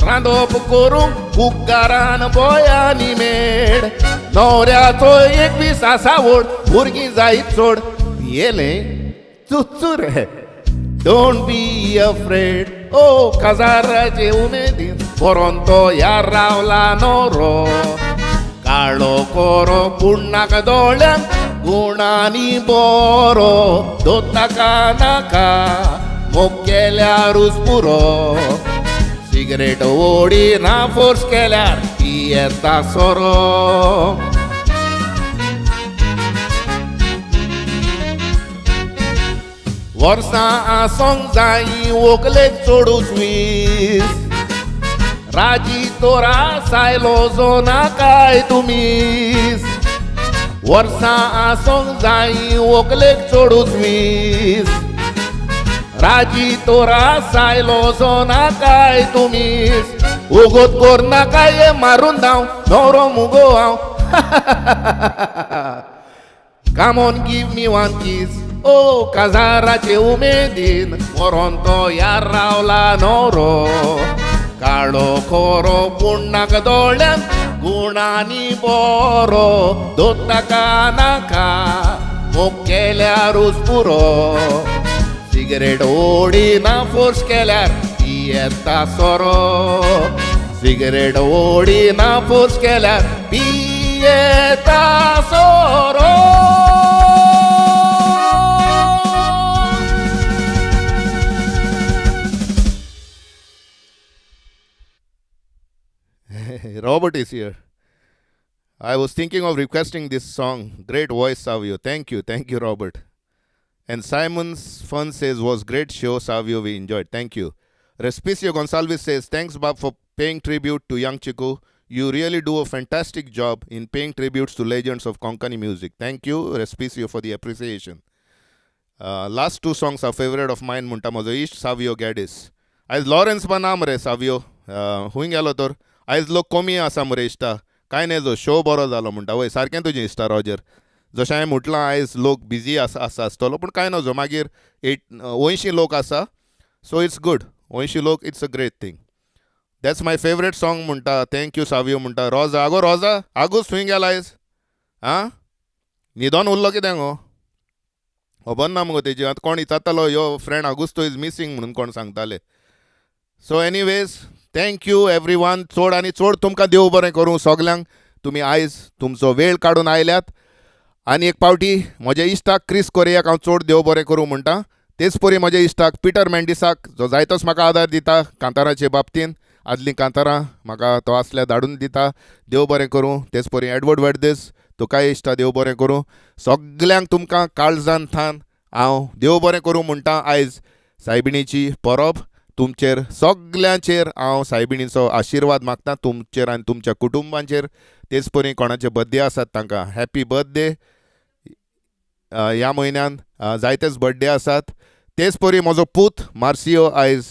रांदप करूंक कुकरान बोयांनी मेड. न्हवऱ्याचो एक दीस आसा व्हड, भुरगीं जायत चड, येलें चुचुरे. Don't be afraid, ओ काजाराचे उमेदीन बरोवन तो यार रावला नवरो, काळो कोरो पूण नाका दोळ्यान गुणांनी बरो, दोता नाका मोग केल्यारूच पुरो, सिगरेट ओडी ना फोर्स केल्यार पियेता सोरो. वर्सां आसूंक जायी व्हंकलेक चडूच 20, राजी तर आसायलो जो नाकाय तुमीस. वर्सां आसूंक जायी व्हंकलेक चडूच 20, राजी तर आसायलो जो नाकाय तुमीस. उगोत कर नाकाय मारून धांव, न्हवरो मुगो हांव. Come on, give me one kiss, ओ काजाराचे उमेदीन बरोवन तो यार रावला नवरो, काळो खोरो पूण नाका दोळ्यान गुणांनी बरो, दोता नाका मोग केल्यारूच पुरो, सिगरेट ओडिना फोर्स केल्यार पियेता सोरो. सिगरेट ओडिना फोर्स केल्यार पियेता सोरो. Robert is here. I was thinking of requesting this song. Great voice, Savio. Thank you, Robert. And Simon's Fun says, was great show, Savio. We enjoyed. Thank you. Respicio Gonsalves says, thanks, Bob, for paying tribute to young Chiku. You really do a fantastic job in paying tributes to legends of Konkani music. Thank you, Respicio, for the appreciation. Last two songs are favorite of mine, म्हणटा म्हजो इश्ट सावियो गॅडीस. आयज Lawrence बा ना मरे सावियो, खूंय गेलो तर? आयज लोक कमी आसा मरे इश्टा. कांय नजो, शो बरो जालो म्हणटा. वय, सारकें तुजें इश्टा रॉजर, जशें हांवें म्हटलां आयज लोक बिजी आसा आसा आसतलो, पूण कांय नजो, मागीर एट 80 लोक आसा, सो it's good. 80 लोक, it's a great thing. That's my favourite song म्हणटा. Thank you Savio म्हणटा रोजा. आगो रोजा, आगोच खंय गेला आयज? आं, न्हिदोन उरलो कितें गो? खबर ना मुगो तेजी. आतां कोण विचारतालो, यो फ्रेंड आगुस्तो is missing म्हणून कोण सांगताले. So anyways, thank you everyone. चड आनी चड तुमकां देव बरें करूं सगल्यांक. तुमी आयज तुमचो वेळ काडून आयल्यात. आनी एक पावटी म्हज्या इश्टाक क्रिस कोरियाक हांव चड देव बरें करूं म्हणटा. तेच परी म्हज्या इश्टाक पिटर मेंडिसाक, जो जायतोच म्हाका आदार दिता कांताराचे बाबतीन. आदलीं कांतारां म्हाका तो आसल्यार धाडून दिता. देव बरें करूं. तेच परी एडवर्ड वर्देस, तुकाय इश्टा देव बरें करूं. सगल्यांक तुमकां काळजान थान हांव देव बरें करूं म्हणटा. आयज सायबिणीची परब, तुमचेर सगल्यांचेर हांव सायबिणीचो आशिर्वाद मागता, तुमचेर आनी तुमच्या कुटुंबांचेर. तेच परी कोणाचे बर्थडे आसात तांकां हॅपी बर्थडे. ह्या म्हयन्यान जायतेच बर्थडे आसात. तेच परी म्हजो पूत मार्सियो आयज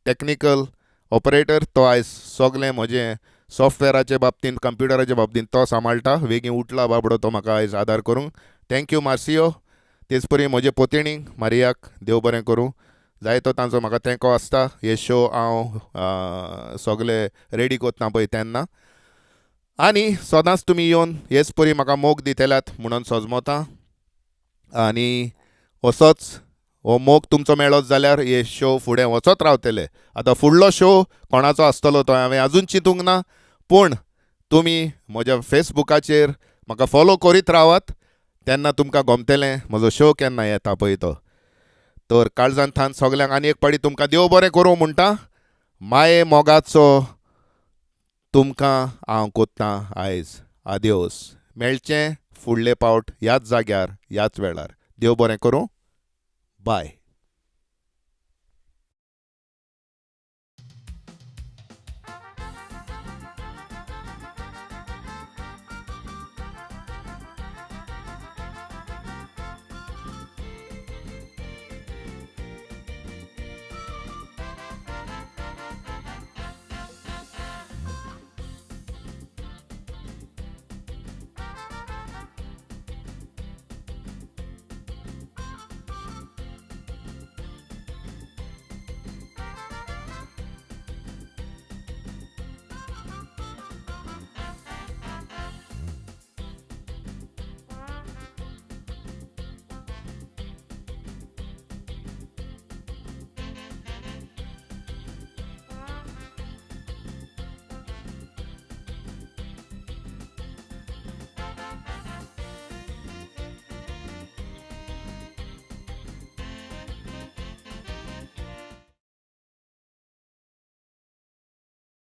टॅक्निकल ऑपरेटर, तो आयज सगलें म्हजें सॉफ्टवॅराचे बाबतींत, कंप्युटराचे बाबतींत तो सांबाळटा. वेगीं उठला बाबडो तो म्हाका आयज आदार करूंक. Thank you Marcio. तेच परी म्हजे पोतेणीक मारियाक देव बरें करूं. जायतो तांचो म्हाका तेंको आसता हे शो हांव सगले रेडी कोत्ता पळय तेन्ना. आनी सदांच तुमी येवन हेच परी म्हाका मोग दितल्यात म्हणून सजमता. आनी असोच हो मोग तुमचो मेळत जाल्यार हे शो फुडें वचत रावतले. आतां फुडलो शो कोणाचो आसतलो तो हांवें अजून चिंतूंक ना, पूण तुमी म्हज्या फेसबुकाचेर म्हाका फॉलो करीत रावात, तेन्ना तुमकां गमतलें म्हजो शो केन्ना येता पळय तो. तर काळजान थान सगल्यांक आनी एक पाडी तुमकां देव बरें करूं म्हणटा. माये मोगाचो तुमकां हांव कोत्तां आयज आदियोस. मेळचें फुडले पावट ह्याच जाग्यार ह्याच वेळार. देव बरें करूं. बाय.